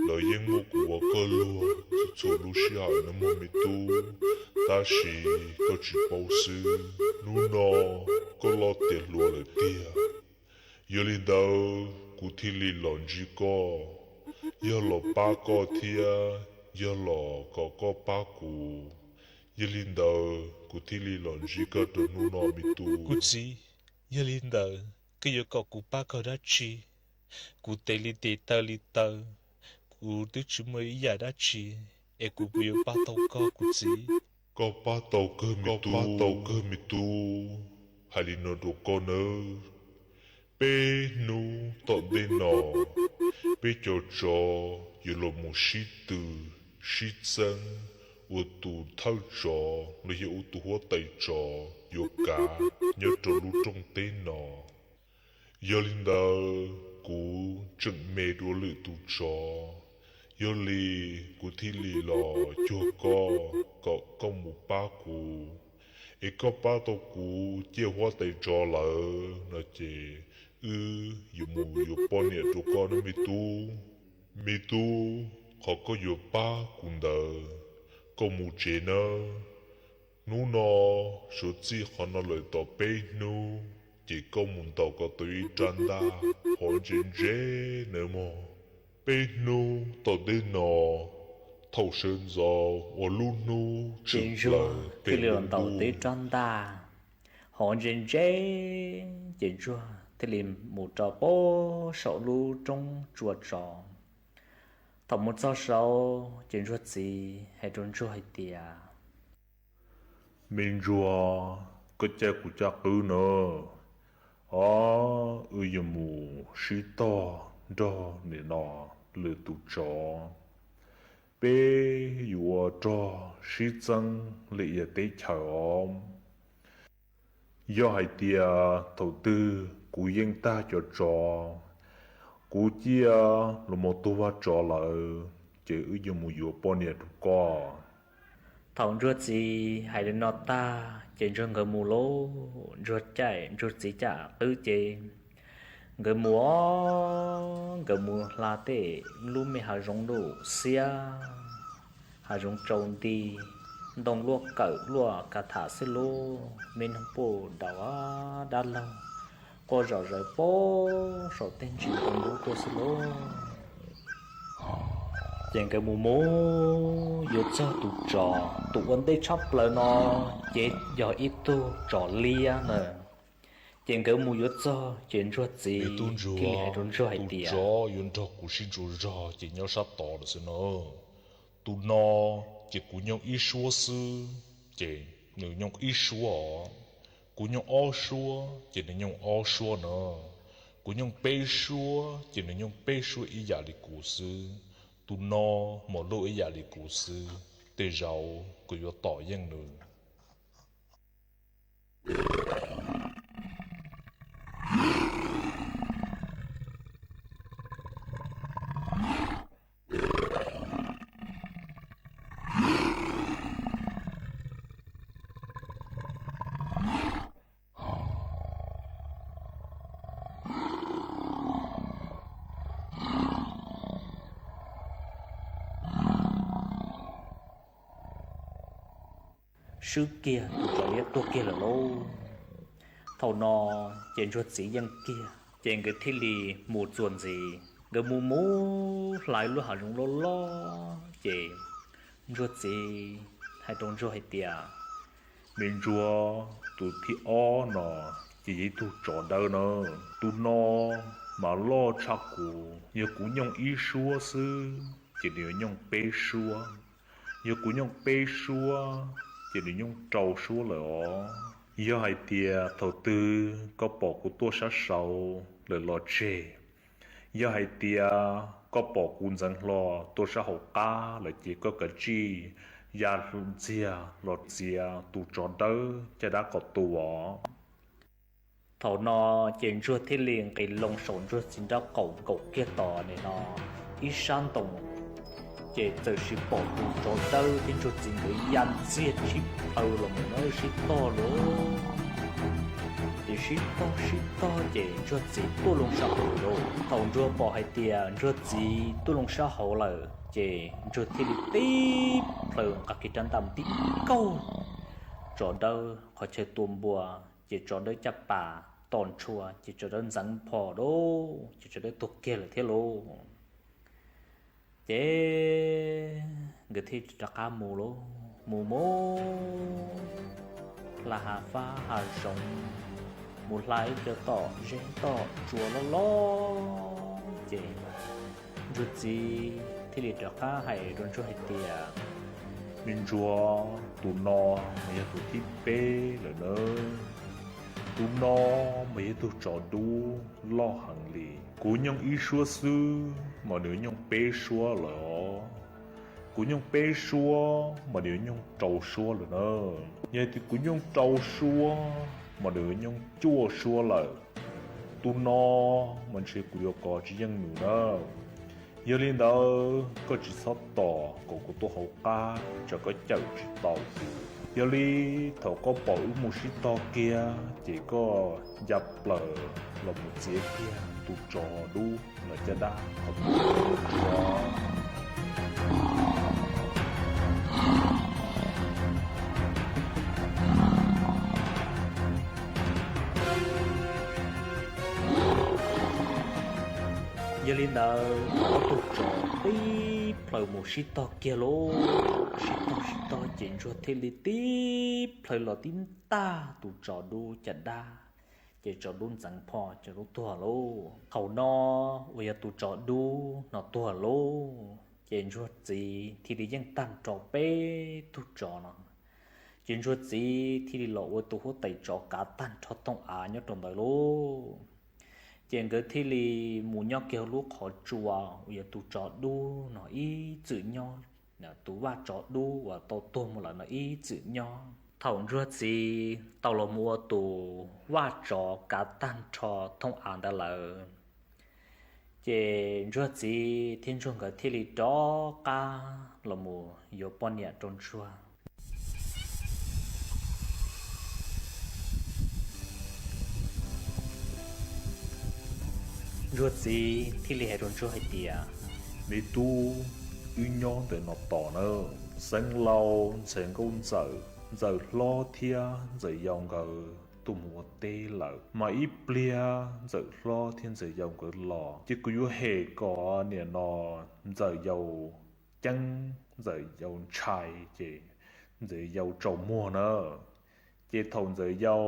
los yeej muaj kuv ua koj luag txhua txhua lub sij hawm nawb mog me tub. Tab sis koj tsis paub xwb, hnub no koj loj tiav hluas lawm tiag. Yog li ntawd kuv thiaj li los ntsib koj, yog los pab koj thiab yog los kom koj pab kuv. Yog li ntawd kuv thiaj li los ntsib koj rau hnub no me tub. Kuv txiv, yog li ntawd koj yuav kom kuv pab koj dab tsi? Kuv tes li tes taw li taw, kuv twb tsis muaj ib yam dab tsi, es kuv puas yuav pab tau koj kuv txiv? Koj pab tau kawg me tub, tau kawg me tub. Hais li no rau koj nawb, peb hnub tom ntej no, peb cov tsov yuav los mus sib tw, sib txeeb, ua tus thawj tsov los yog ua tus huab tais tsov yuav kav nyob rau lub rooj teb no. Yog li ntawd, kuv tseem me dua lwm tus tsov, yog li kuv thiaj li los cuag koj kom koj mus pab kuv. Es koj pab tau kuv ciaj huab tais tsov lawm no ces wb yuav mus yuav poj niam rau koj nawb me tub. Me tub, qhov koj yuav pab kuv ntawd, koj mus tsev nawb. Hnub no, suav txij qhov no lawm tom peb hnub, ces koj mus ntaus kom tau ib rab ntaj hov ntse ntse nawb mog. Peb hnub tom ntej no, thaum sawv ntxov uas lub hnub tshwm plaws, tes li ntaus tau ib rab ntaj hov ntse ntse, ces ntsuag thiaj li mus rau pem saum lub roob tsua tsov. Thaum mus txog saud ces ntsuag txiv hais rau ntsuag hais tias, me ntsuag, koj caij kuv caj qwb na, o, wb yuav mus sib tog nrog nim no lwm tus tsov, peb yuav ua rog sib txeeb li yam teb chaws os. Yog hais tias thaum twg kuv yeej tag cov tsov, kuv ciaj los mus tuag vaj tsov lawm, ces wb yuav mus yuav poj niam rau koj. Thaum ntsuag txiv hais li no tag ces ntsuag nkawd mus lauj, ntsuag caij ntsuag txiv caj qwb ces nkawd mus, nkawd mus hla tej lub me hav zoov lub xiab, hav zoov tsaus nti, ntoo luaj kawm luaj ka tham xwb lauj, me noog puj daus dab laug quaj zom zaws pem saum tej ntsis ntoo lub tuaj xwb lauj. Ces nkawd mus mus yuav txog tus tsov, tus ua ntej tshaj plaws no ces yog ib tug tsov liab na. Ces nkawd mus yuav txog ces ntsuag txiv thiaj li hais rau ntsuag hais tias, tsov yuav nrog kuv sib ntsuas zog ces nyob sab tod lawm xwb no. Tus no ces kuv nyooj ib suab xwb, ces nws nyooj ib suab os. Kuv nyooj ob suab ces nws nyooj ob suab no. Kuv nyooj peb suab ces nws nyooj peb suab ib yam li kuv xwb. Tus no mas luj ib yam li kuv xwb, tej zaum kuv yuav tom yeej nws. Swb kiag tus tsov liab tuag kiag lawm lauj. Thaum no ces ntsuag txiv yeej kiag ces nkawd thiaj li mus txuas ntxiv. Nkawd mus mus hla lub hav zoov loj loj ces ntsuag txiv hais rau ntsuag hais tias, me ntsuag, tus thib ob no ces yog ib tug tsov dawb na. Tus no mas loj tshaj kuv, yog kuv nyooj ib suab xwb ces nws yuav nyooj peb suab, yog kuv nyooj peb suab ces nws nyooj rau suab lawm os. Yog hais tias thaum twg koj pom kuv tuaj sab saud lawm los tseg, yog hais tias koj pom kuv ntxeev hlo tuaj sab hauv qab lawm ces koj kav tsij ya ntxiag los txiav tus tsov dawb caj dab kom tu os. Thaum no ces ntsuag thiaj li nqis loo saum ntsuag txiv nraub qaum nkaum kiag tom nim no ib sab ntoo, ces txawm sim pom tus tsov dawb thiab ntsuag txiv nkawd ya ntxiag sib plhaw los mus nyob sib tog lauj. Ces sib tog sib tog ces ntsuag txiv tuaj loo sab hauv lauj. Thaum ntsuag pom hais tias ntsuag txiv tuaj loo sab hauv lawm ces ntsuag thiaj li tib plhaw nqa kiag rab ntaj mus tib kaug tsov dawb qhov chaw tua npua, ces tsov dawb caj pas tom ntshua ces tsov dawb ntxeev phom lauj, ces tsov dawb tuag kiag lawm thiab lauj. Ces nkawd thiaj rov qab mus lauj, mus mus hla hav fab hav zoov, mus hla ib cov tom zeb tom tsua loj loj Ces ntsuag txiv thiaj li rov qab hais rau ntsuag hais tias, Me ntsuag, tus no mas yog tus thib peb lawm na. Tus no mas yog tug tsov dub loj heev li. Kuv nyooj ib suab xwb mas nws nyooj peb suab lawm os. Kuv nyooj peb suab mas nws nyooj rau suab lawm na. Yog tias kuv nyooj rau suab mas nws nyooj cuaj suab lawm. Tus no mas ntshe kuv yuav kov tsis yeej nws na. Yog li ntawd koj tsis txhob tos kom kuv tuaj hauv qab tsam koj cawm tsis tau kuv. Yog li thaum koj pom wb mus sib tog kiag ces koj ya plaws los mus txiav kiag tus tsov dub los caj dab qhov ntsuag. Yog li ntawd ob tug tsov tib plhaw mus sib tog kiag lauj. Sib tog sib tog ces ntsuag thiaj li tib plhaw los tib ntaj tus tsov dub caj dab, ces tsov dub ntxeev phom ces lub tuag lauj. Thaum no uas yog tus tsov dub no tuag lauj, ces ntsuag txiv thiaj li yeej tag nrho peb tug tsov no. Ces ntsuag txiv thiaj li los ua tus huab tais tsov kav tag nrho thooj av nyob rau ntawd lauj. Ces nkawd thiaj li mus nyob kiag hauv lub qhov tsua uas yog tus tsov dub no ib txwm nyob, tus vaj tsov dub uas tau tuag mus lawm no ib txwm nyob. Thaum ntsuag txiv tau los mus ua tus vaj tsov kav tag nrho thooj av ntawd lawm, ces ntsuag txiv thiab ntsuag nkawd thiaj li rov qab los mus yuav poj niam rau ntsuag. Ntsuag txiv thiaj li hais rau ntsuag hais tias, Me tub, wb nyob ntawm no tos na. Xeev laus ntxhais nkauj ntxawm, ntxawm hlob thiab ntxawm yau nkawd tuaj mus ua teb lawm, mas ib pliag ntxawm hlob thiab ntxawm yau nkawd los ces kuv yuav hem kom niam no ntxawm yau ceeb ntxawm yau ntshai, ces ntxawm yau tsaus muag na. Ces thaum ntxawm yau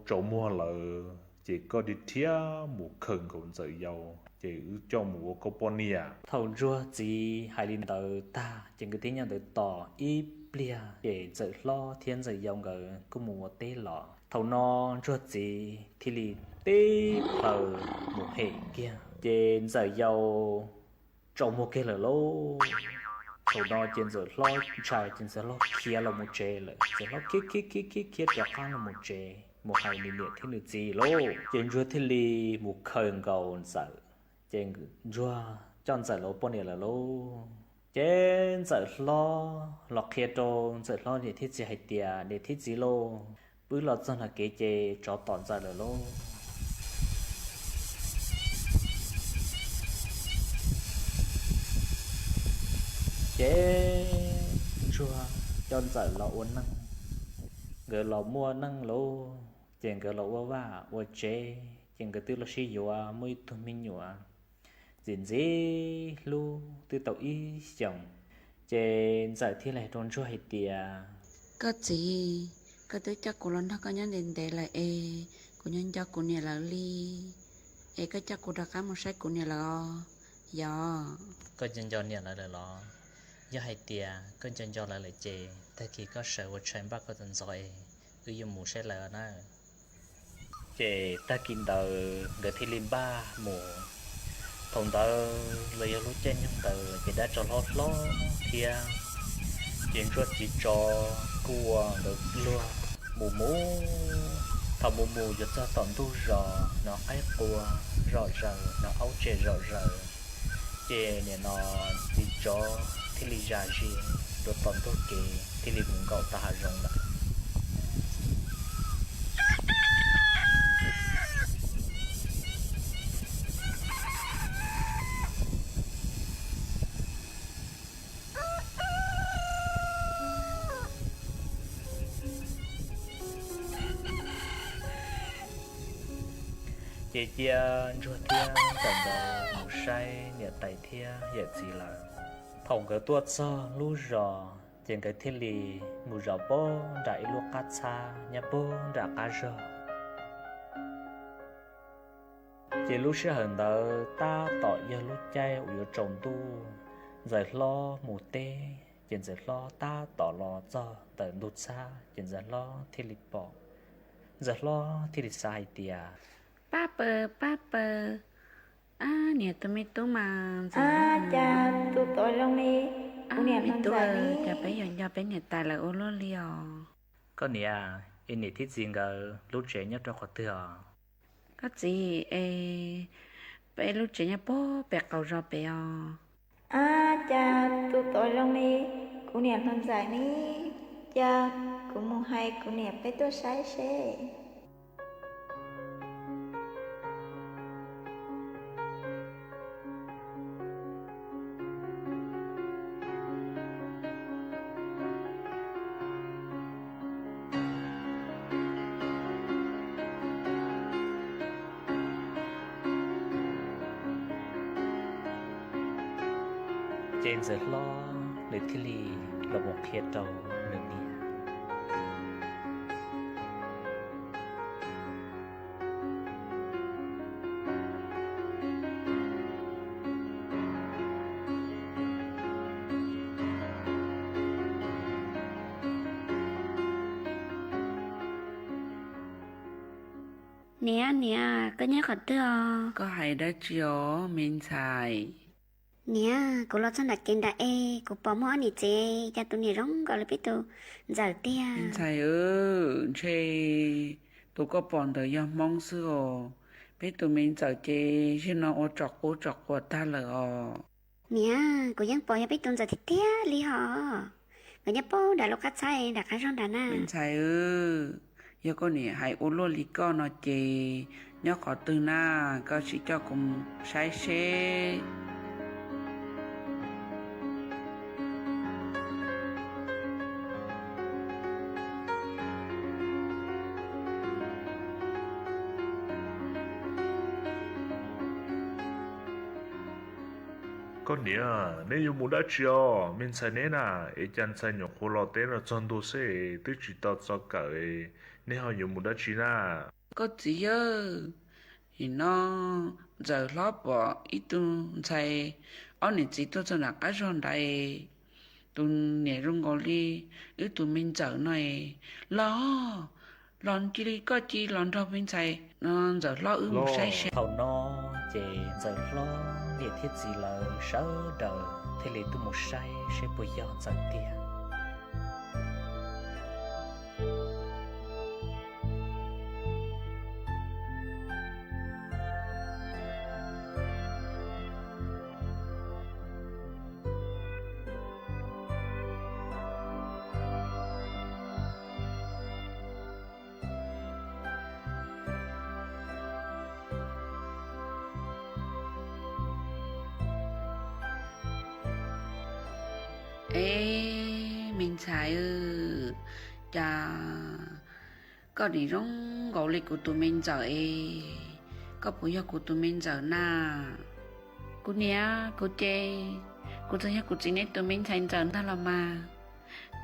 tsaus muag lawm ces koj dhia dhia mus khaws nkaus ntxawm yau ces wb coj mus ua koj poj niam. Thaum ntsuag txiv hais li ntawd tag ces nkawd thiaj nyob ntawd tos ib pliag ces ntxawm hlob thiab ntxawm yau nkawd kuj mus ua teb los. Thaum no ntsuag txiv thiaj li tib plhaw mus hem kiag ces ntxawm yau tsaus muag kiag lawm lauj. Thaum no ces ntxawm hlob ntshai ces ntxawm hlob khiav los mus tsev lawm. Ntxawm hlob khiav khiav khiav khiav khiav rov qab los mus tsev mus hais nws niam thiab nws txiv lauj. Ces ntsuag thiaj li mus khaws nkaus ntxawm, ces ntsuag coj ntxawm los ua poj niam lawm lauj. Ces ntxawm hlob los qhia rau ntxawm hlob niam thiab txiv hais tias, Niam thiab txiv lauj, pw los txog nram kev ces tsov tom ntxawm lawm lauj. Ces ntsuag coj ntxawm los ua neej, nkawd los muaj neej lauj, ces nkawd los ua vaj ua tsev, ces nkawd twb los sib yuav muaj ib tug me nyuam ntxim ntxim hlub twb tau ib xyoos. Ces ntxawm thiaj li hais rau ntsuag hais tias, Koj txiv, koj twb coj kuv los nrog koj nyob ntev ntev lawm es kuv nyob nco kuv niam lawv li, es koj coj kuv rov qab mus saib kuv niam lawv os. Yog koj nco nco niam lawv lawm los? Yog hais tias koj nco nco lawv lawm ces tag kis koj sawv ua tshais npaj koj tus ntxov es wb yuav mus saib lawv na. Ces tag kis ntawd nkawd thiaj li npaj mus. Thaum ntawd los yog lub caij nyoog ntawd ces dab tsov hlob hlob thiab, ces ntsuag txiv tsov kuj ua nkawd luag mus mus. Thaum mus mus yuav txog tom ntug zos hnov qaib qua zom zaws, hnov aub tsem zom zaws, ces nim no txiv tsov thiaj li zam zis rau tom ntug kev thiaj li mus nkaum tom hav zoov lawm. Ces cia ntsuag thiab ntxawm nkawd mus saib niam tais thiab yawm txiv lawm. Thaum nkawd tuaj txog lub zos ces nkawd thiaj li mus zov pag nram ib lub qab txhab nyob pag nram qab zog. Ces lub sij hawm ntawd tab tom yog lub caij uas yuav tsaus ntuj, Ntxawm Hlob mus teb, ces Ntxawm Hlob tab tom los txog ntawm ntug txhab, ces Ntxawm Hlob thiaj li pom. Ntxawm Hlob thiaj li xav hais tias, pab paws, pab paws, ab, niam tus me tub mas ntxim, cas tus tod zoo li kuv niam me tub, cas peb yog nco peb niam tais lawm ua luaj li os. Koj niam, es niam thiab txiv nkawd lub tsev nyob rau qhov twg os? Koj txiv, es peb lub tsev nyob puag pem qaum zos pem os. Ab, cas tus tod zoo li kuv niam hluas Ntxawm ne, cas kuv mus hais kuv niam peb tuaj saib seb. Ces Ntxawm Hlob nws thiaj li los mus qhia rau nws niam. Niam, niam, koj nyob qhov twg os? Koj hais dab tsi os me ntxhais? Niam, kuv los txog nram kev nram es kuv pom muaj ob niam txiv, cas tus niam zoo nkaus li peb tus Ntxawm tiag. Me ntxhais, ntshe tus koj pom ntawd yog Hmoob xwb os. Peb tus me Ntxawm ces zaum no ua tsom qub tsom quas tag lawm os. Niam, kuv yeej pom yog peb tus Ntxawm tiag tiag li hos. Nkawd nyob puag nram lub qab txhab nram qab zog nram na. Me ntxhais, yog koj niam hais ua luaj li koj no ces nyob qhov twg na, koj sim coj kuv saib seb. Koj niam, neb yuav mus dab tsi os? Me ntxhais neb na, es cas ntxhais nyuam qhuav los teb no txog ntua xwb twb tsis tau txog kawm, neb ho yuav mus dab tsi na? Koj txiv yawg, nim no Ntxawm Hlob pom ib tug ntxhais ob niam txiv tuaj txog nram qab zog nrad, tus niam zoo nkaus li wb tus me Ntxawm no. Los, los cia li koj cia li los nrog me ntxhais no Ntxawm Hlob wb mus saib seb. Thaum no ces Ntxawm Hlob niam thiab txiv lawv sawv daws thiaj li tuaj mus saib seb puas yog Ntxawm tiag. Eb, me ntxhais, cas koj nim zoo nkaus li kuv tus me Ntxawm es, koj puas yog kuv tus me Ntxawm na? Kuv niam, kuv ces kuv txawm yog kuv txiv nej tus me ntxhais Ntxawm ntag los mas.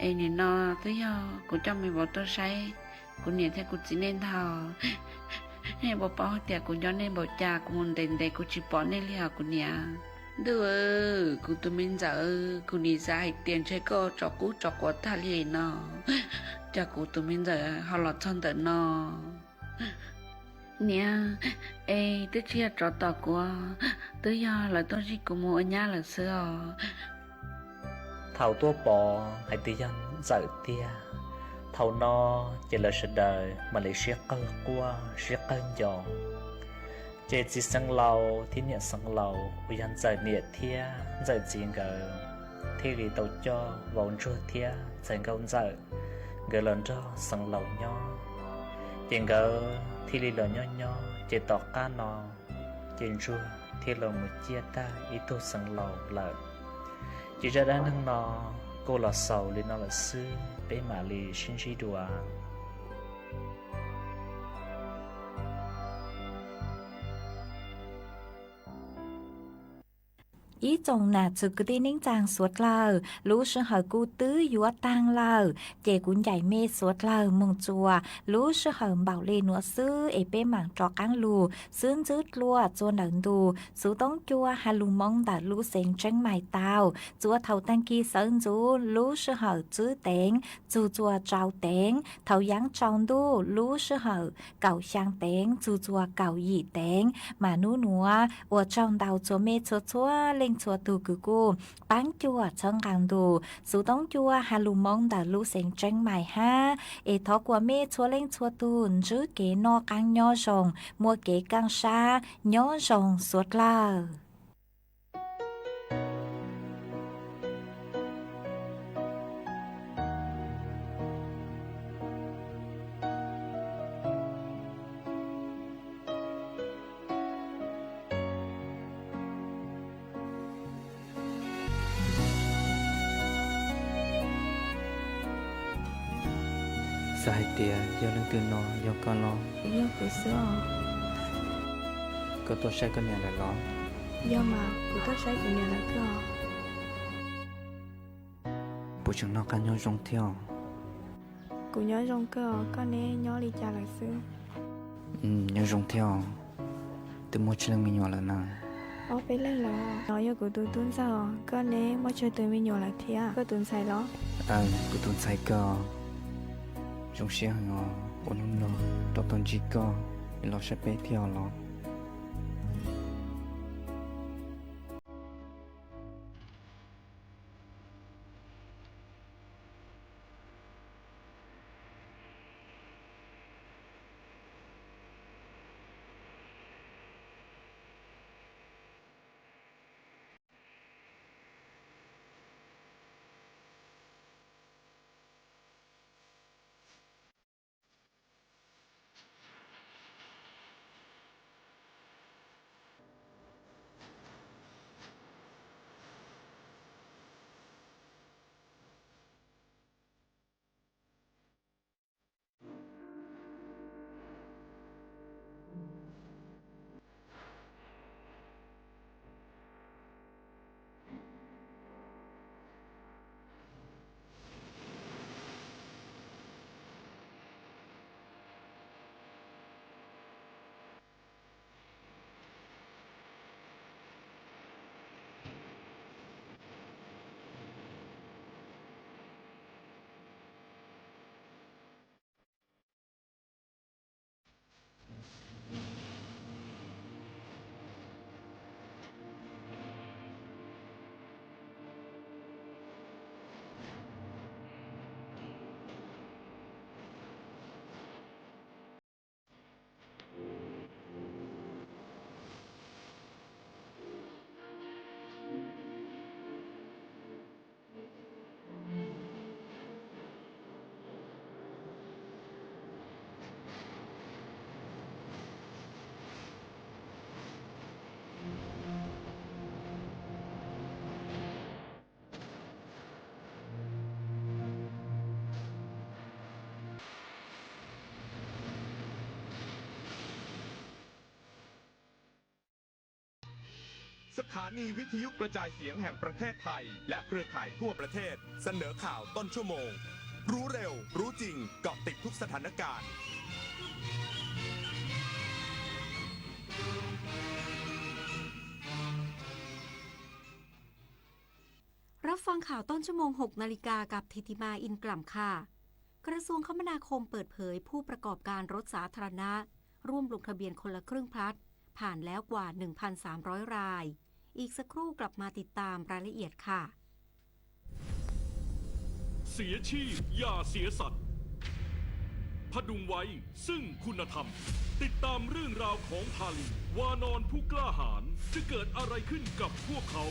Es nim no twb yog kuv coj me vauv tuaj saib kuv niam thiab kuv txiv nej ntag. Nej puas paub tias kuv nco nej npaum cas, kuv mus ntev ntev kuv tsis pom nej li os kuv niam. Ntuj, kuv tus me Ntxawm, kuv nim xav hais tias ntshe koj tsom qub tsom quav tag li no, cas kuv tus me Ntxawm ho los txog ntawm no. Niam, es twb tsis yog tsov tom kuv, twb yog lawv tuaj zij kuv mus ua nyab lawm xwb os. Thaum tuaj pom hais tias yog Ntxawm tiag, thaum no ces lawv sawv daws mam li sib qawg quaj sib qawg nco. Ces txiv xeev laus thiab niam xeev laus uas yog Ntxawm niam thiab Ntxawm txiv nkawd thiaj li tau coj vauv Ntsuag thiab ntxhais Nkauj Ntxawm nkawd los nrog xeev laus nyob. Ces nkawd thiaj li los nyob nyob, ces tom qab no ces Ntsuag thiaj los mus ciaj tag ib tug xeev laus lawm. Ces zaj dab neeg no kuj los xaus li no lawm xwb, peb mam li sib ntsib dua. Ib tsoom nam txwv kwv tij neej tsaa suav dlawg, lub sij hawm kuj twb yuav taag lawm, ces kuv ncaim mej suav dlawg moog txuas lub sij hawm npaum le nuav xwb es peb maam rov qaab lug xwb ntswb dlua txua ntawm ntu xuv toob cua has lug moo ntawm lub xeev Tseeb Mais tau. Txua thaum taag kis sawv ntxuv lub sij hawm tsib teev txug txua rau teev, thaum yaav tsaus ntuj lub sij hawm kaum xyaa teev txug txua kaum yim teev. Mas nub nuav ua tsaug ntau txhua mej txhua txhua leej txhua tug kws kuj paab cuam txhawb nqaa ntu xuv toob cua has lug moo ntawm lub xeev Tseeb Mais hab. Es thov kuas mej txhua leej txhua tug ntsib kev noj qaab nyob zoo, muaj kev kaaj sab nyob zoo suav dlawg. Xav hais tias yog leej twg no, yog koj los? Yog kuv xwb os. Koj tuaj saib koj niam lawm los? Yog mas, kuv tuaj saib kuv niam lawm os. Puas tseem noj qab nyob zoo thiab? Kuv nyob zoo kawg, koj neb nyob li cas lawm xwb? Nyob zoo thiab os. Twb muaj tsib leej me nyuam lawm na? Ob peb leeg lawm. No yog kuv tus tub ntxawg. Koj neb muaj tsawg tus me nyuam lawm thiab? Koj tus ntxhais los? Kuv tus ntxhais kawg. Zoo siab heev os, ua hnub no rov tau ntsib koj, los saib peb thiab os los?สถานีวิทยุกระจายเสียงแห่งประเทศไทยและเครือข่ายทั่วประเทศเสนอข่าวต้นชั่วโมง รู้เร็ว รู้จริง เกาะติดทุกสถานการณ์ รับฟังข่าวต้นชั่วโมง หกนาฬิกา กับถิติมา อินกล่ำค่ะ กระทรวงคมนาคมเปิดเผยผู้ประกอบการรถสาธารณะ ร่วมลงทะเบียนคนละครึ่ง พลัส ผ่านแล้วกว่า หนึ่งพันสามร้อย ราย อีกสักครู่กลับมาติดตามรายละเอียดค่ะ เสียชีพอย่าเสียสัตว์ ผดุงไว้ซึ่งคุณธรรม ติดตามเรื่องราวของพาลี วานอนผู้กล้าหาญ จะเกิดอะไรขึ้นกับพวกเขา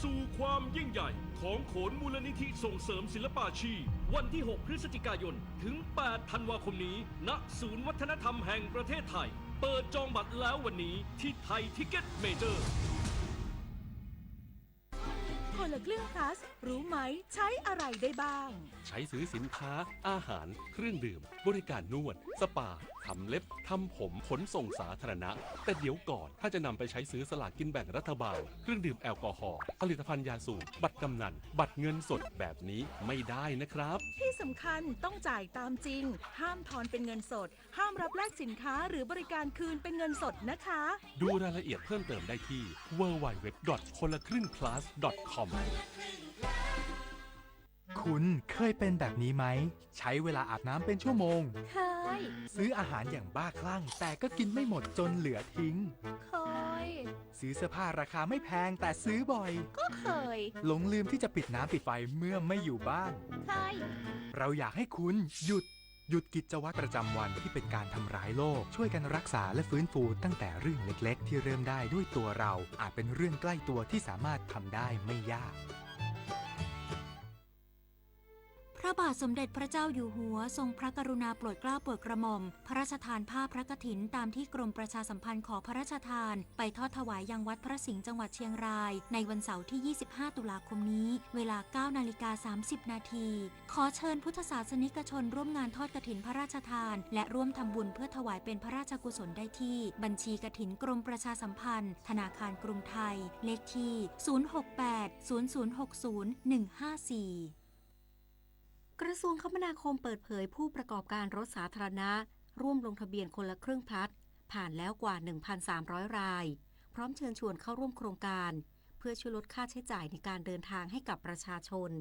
สู่ความยิ่งใหญ่ของโขนมูลนิธิส่งเสริมศิลปาชีพ วันที่ หก พฤศจิกายน ถึง แปด ธันวาคมนี้ ณ ศูนย์วัฒนธรรมแห่งประเทศไทย เปิดจองบัตรแล้ววันนี้ที่ไทยทิกเก็ตเมเจอร์ คนละครึ่ง plus รู้ไหมใช้อะไรได้บ้าง ใช้ซื้อสินค้า อาหาร เครื่องดื่ม บริการนวด สปา ทำเล็บ ทำผม ขนส่งสาธารณะ แต่เดี๋ยวก่อน ถ้าจะนำไปใช้ซื้อสลากกินแบ่งรัฐบาล เครื่องดื่มแอลกอฮอล์ ผลิตภัณฑ์ยาสูบ บัตรกำนัล บัตรเงินสดแบบนี้ไม่ได้นะครับ ที่สำคัญต้องจ่ายตามจริง ห้ามทอนเป็นเงินสด ห้ามรับแลกสินค้าหรือบริการคืนเป็นเงินสดนะคะ ดูรายละเอียดเพิ่มเติมได้ที่ ดับเบิลยู ดับเบิลยู ดับเบิลยู ดอท คนละครึ่ง พลัส ดอท คอม คุณเคยเป็นแบบนี้ไหม ใช้เวลาอาบน้ำเป็นชั่วโมง เคย ซื้ออาหารอย่างบ้าคลั่ง แต่ก็กินไม่หมดจนเหลือทิ้ง เคย ซื้อเสื้อผ้าราคาไม่แพงแต่ซื้อบ่อย ก็เคย หลงลืมที่จะปิดน้ำปิดไฟเมื่อไม่อยู่บ้าน เคย เราอยากให้คุณหยุด หยุดกิจวัตรประจำวันที่เป็นการทำร้ายโลก ช่วยกันรักษาและฟื้นฟูตั้งแต่เรื่องเล็กๆที่เริ่มได้ด้วยตัวเรา อาจเป็นเรื่องใกล้ตัวที่สามารถทำได้ไม่ยาก พระบาทสมเด็จพระเจ้าอยู่หัวทรงพระกรุณาโปรดเกล้าโปรดกระหม่อม พระราชทานผ้าพระกฐินตามที่กรมประชาสัมพันธ์ขอพระราชทาน ไปทอดถวายยังวัดพระสิงห์จังหวัดเชียงราย ในวันเสาร์ที่ ยี่สิบห้า ตุลาคมนี้ เวลา เก้านาฬิกา สามสิบนาที ขอเชิญพุทธศาสนิกชนร่วมงานทอดกฐินพระราชทาน และร่วมทำบุญเพื่อถวายเป็นพระราชกุศลได้ที่ บัญชีกฐินกรมประชาสัมพันธ์ ธนาคารกรุงไทย เลขที่ ศูนย์ หก แปด ศูนย์ ศูนย์ หก ศูนย์ หนึ่ง ห้า สี่ กระทรวงคมนาคมเปิดเผยผู้ประกอบการรถสาธารณะ ร่วมลงทะเบียนคนละครึ่ง พลัส ผ่านแล้วกว่า หนึ่งพันสามร้อย ราย พร้อมเชิญชวนเข้าร่วมโครงการ เพื่อช่วยลดค่าใช้จ่ายในการเดินทางให้กับประชาชน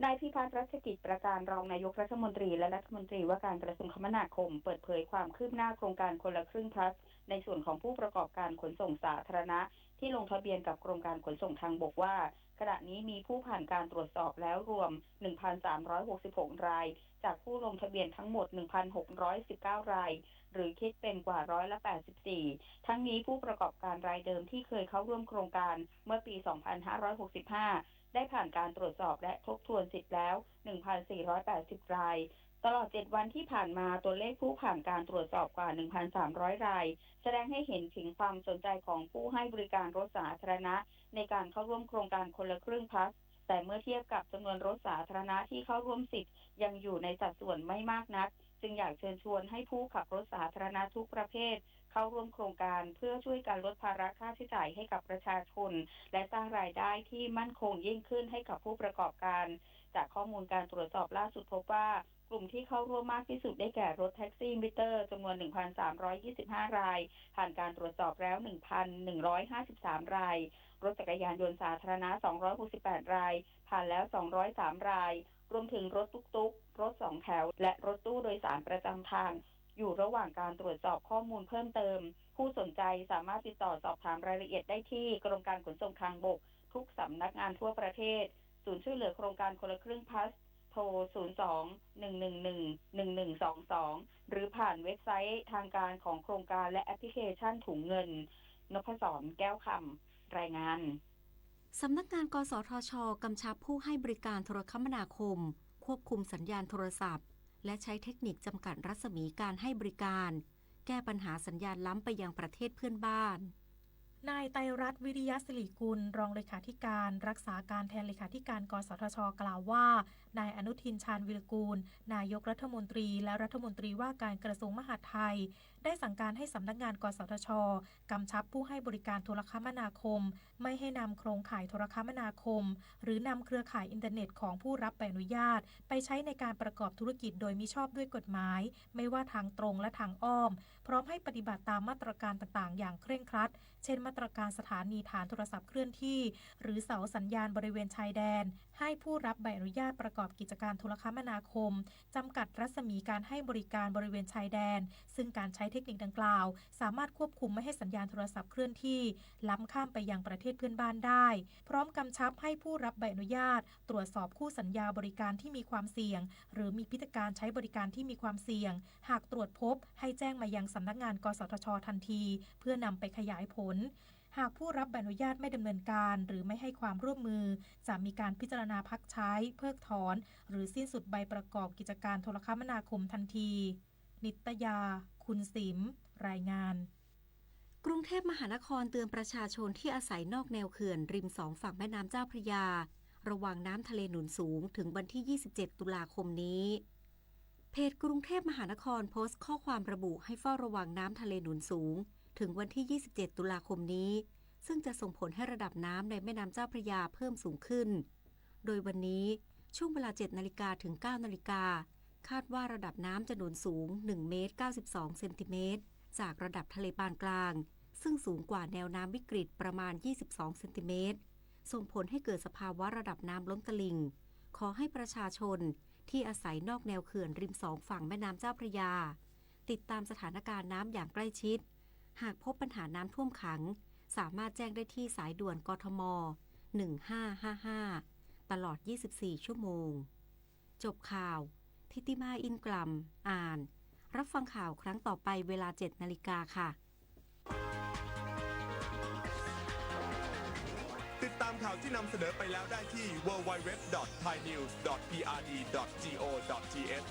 นายพิพัฒน์ รัชกิจประการ รองนายกรัฐมนตรีและรัฐมนตรีว่าการกระทรวงคมนาคม เปิดเผยความคืบหน้าโครงการคนละครึ่ง พลัส ในส่วนของผู้ประกอบการขนส่งสาธารณะที่ลงทะเบียนกับกรมการขนส่งทางบกว่า ขณะนี้มีผู้ผ่านการตรวจสอบแล้วรวม หนึ่งพันสามร้อยหกสิบหก ราย จากผู้ลงทะเบียนทั้งหมด หนึ่งพันหกร้อยสิบเก้า ราย หรือคิดเป็นกว่าร้อยละ แปดสิบสี่ ทั้งนี้ผู้ประกอบการรายเดิมที่เคยเข้าร่วมโครงการเมื่อปี สองพันห้าร้อยหกสิบห้า ได้ผ่านการตรวจสอบและทบทวนสิทธิ์แล้ว หนึ่งพันสี่ร้อยแปดสิบ ราย ตลอด เจ็ด วันที่ผ่านมา ตัวเลขผู้ผ่านการตรวจสอบกว่า หนึ่งพันสามร้อย ราย แสดงให้เห็นถึงความสนใจของผู้ให้บริการรถสาธารณะในการเข้าร่วมโครงการคนละครึ่ง พลัส แต่เมื่อเทียบกับจำนวนรถสาธารณะที่เข้าร่วมสิทธิ์ยังอยู่ในสัดส่วนไม่มากนัก จึงอยากเชิญชวนให้ผู้ขับรถสาธารณะทุกประเภทเข้าร่วมโครงการเพื่อช่วยกันลดภาระค่าใช้จ่ายให้กับประชาชน และสร้างรายได้ที่มั่นคงยิ่งขึ้นให้กับผู้ประกอบการ จากข้อมูลการตรวจสอบล่าสุดพบว่า กลุ่มที่เข้าร่วมมากที่สุดได้แก่รถแท็กซี่มิเตอร์จำนวน หนึ่งพันสามร้อยยี่สิบห้า ราย ผ่านการตรวจสอบแล้ว หนึ่งพันหนึ่งร้อยห้าสิบสาม ราย รถจักรยานยนต์สาธารณะ สองร้อยหกสิบแปด ราย ผ่านแล้ว สองร้อยสาม ราย รวมถึงรถตุ๊กตุ๊ก รถสองแถว และรถตู้โดยสารประจำทาง อยู่ระหว่างการตรวจสอบข้อมูลเพิ่มเติม ผู้สนใจสามารถติดต่อสอบถามรายละเอียดได้ที่กรมการขนส่งทางบก ทุกสำนักงานทั่วประเทศ ศูนย์ช่วยเหลือโครงการคนละครึ่ง พลัส โทร ศูนย์สอง หนึ่งหนึ่งหนึ่ง หนึ่งหนึ่งสองสอง หรือผ่านเว็บไซต์ทางการของโครงการและแอปพลิเคชันถุงเงิน นพศร แก้วคำ รายงาน สำนักงาน กสทช กำชับผู้ให้บริการโทรคมนาคม ควบคุมสัญญาณโทรศัพท์ และใช้เทคนิคจำกัดรัศมีการให้บริการ แก้ปัญหาสัญญาณล้ำไปยังประเทศเพื่อนบ้าน นายไตรรัตน์ วิริยะสิริกุล รองเลขาธิการรักษาการแทนเลขาธิการ กสทช กล่าวว่า นายอนุทิน ชาญวีรกูล นายกรัฐมนตรี และรัฐมนตรีว่าการกระทรวงมหาดไทย ได้สั่งการให้สำนักงาน กสทช กำชับผู้ให้บริการโทรคมนาคม ไม่ให้นำโครงข่ายโทรคมนาคม หรือนำเครือข่ายอินเทอร์เน็ตของผู้รับใบอนุญาต ไปใช้ในการประกอบธุรกิจโดยมิชอบด้วยกฎหมาย ไม่ว่าทางตรงและทางอ้อม พร้อมให้ปฏิบัติตามมาตรการต่างๆ อย่างเคร่งครัด เช่นมาตรการสถานีฐานโทรศัพท์เคลื่อนที่ หรือเสาสัญญาณบริเวณชายแดน ให้ผู้รับใบอนุญาตประกอบกิจการโทรคมนาคม จำกัดรัศมีการให้บริการบริเวณชายแดน ซึ่งการใช้เทคนิคดังกล่าว สามารถควบคุมไม่ให้สัญญาณโทรศัพท์เคลื่อนที่ ล้ำข้ามไปยังประเทศเพื่อนบ้านได้ พร้อมกำชับให้ผู้รับใบอนุญาต ตรวจสอบคู่สัญญาบริการที่มีความเสี่ยง หรือมีพฤติการใช้บริการที่มีความเสี่ยง หากตรวจพบ ให้แจ้งมายังสำนักงาน กสทช ทันที เพื่อนำไปขยายผล หากผู้รับใบอนุญาตไม่ดำเนินการ หรือไม่ให้ความร่วมมือ จะมีการพิจารณาพักใช้ เพิกถอน หรือสิ้นสุดใบประกอบกิจการโทรคมนาคมทันที นิตยา คุณสิม รายงาน ก กรุงเทพมหานครเตือนประชาชนที่อาศัยนอกแนวเขื่อนริมสองฝั่งแม่น้ำเจ้าพระยา ระวังน้ำทะเลหนุนสูงถึงวันที่ ยี่สิบเจ็ด ตุลาคมนี้ เพจกรุงเทพมหานครโพสต์ข้อความระบุให้เฝ้าระวังน้ำทะเลหนุนสูง ถึงวันที่ ยี่สิบเจ็ด ตุลาคมนี้ ซึ่งจะส่งผลให้ระดับน้ำในแม่น้ำเจ้าพระยาเพิ่มสูงขึ้น โดยวันนี้ช่วงเวลา เจ็ด นาฬิกาถึง เก้า นาฬิกา คาดว่าระดับน้ำจะหนุนสูง หนึ่ง เมตร เก้าสิบสอง เซนติเมตร จากระดับทะเลปานกลาง ซึ่งสูงกว่าแนวน้ำวิกฤตประมาณ ยี่สิบสอง เซนติเมตร ส่งผลให้เกิดสภาวะระดับน้ำล้นตลิ่ง ขอให้ประชาชนที่อาศัยนอกแนวเขื่อนริมสองฝั่งแม่น้ำเจ้าพระยา ติดตามสถานการณ์น้ำอย่างใกล้ชิด หากพบปัญหาน้ำท่วมขัง สามารถแจ้งได้ที่สายด่วน กทม หนึ่งห้าห้าห้า ตลอด ยี่สิบสี่ ชั่วโมง จบข่าว ทิติมา อินกล่ำ อ่าน รับฟังข่าวครั้งต่อไปเวลา เจ็ด นาฬิกาค่ะ ติดตามข่าวที่นำเสนอไปแล้วได้ที่ ดับเบิลยู ดับเบิลยู ดับเบิลยู ดอท ไทยนิวส์ ดอท พีอาร์ดี ดอท จี โอ ดอท ที เอช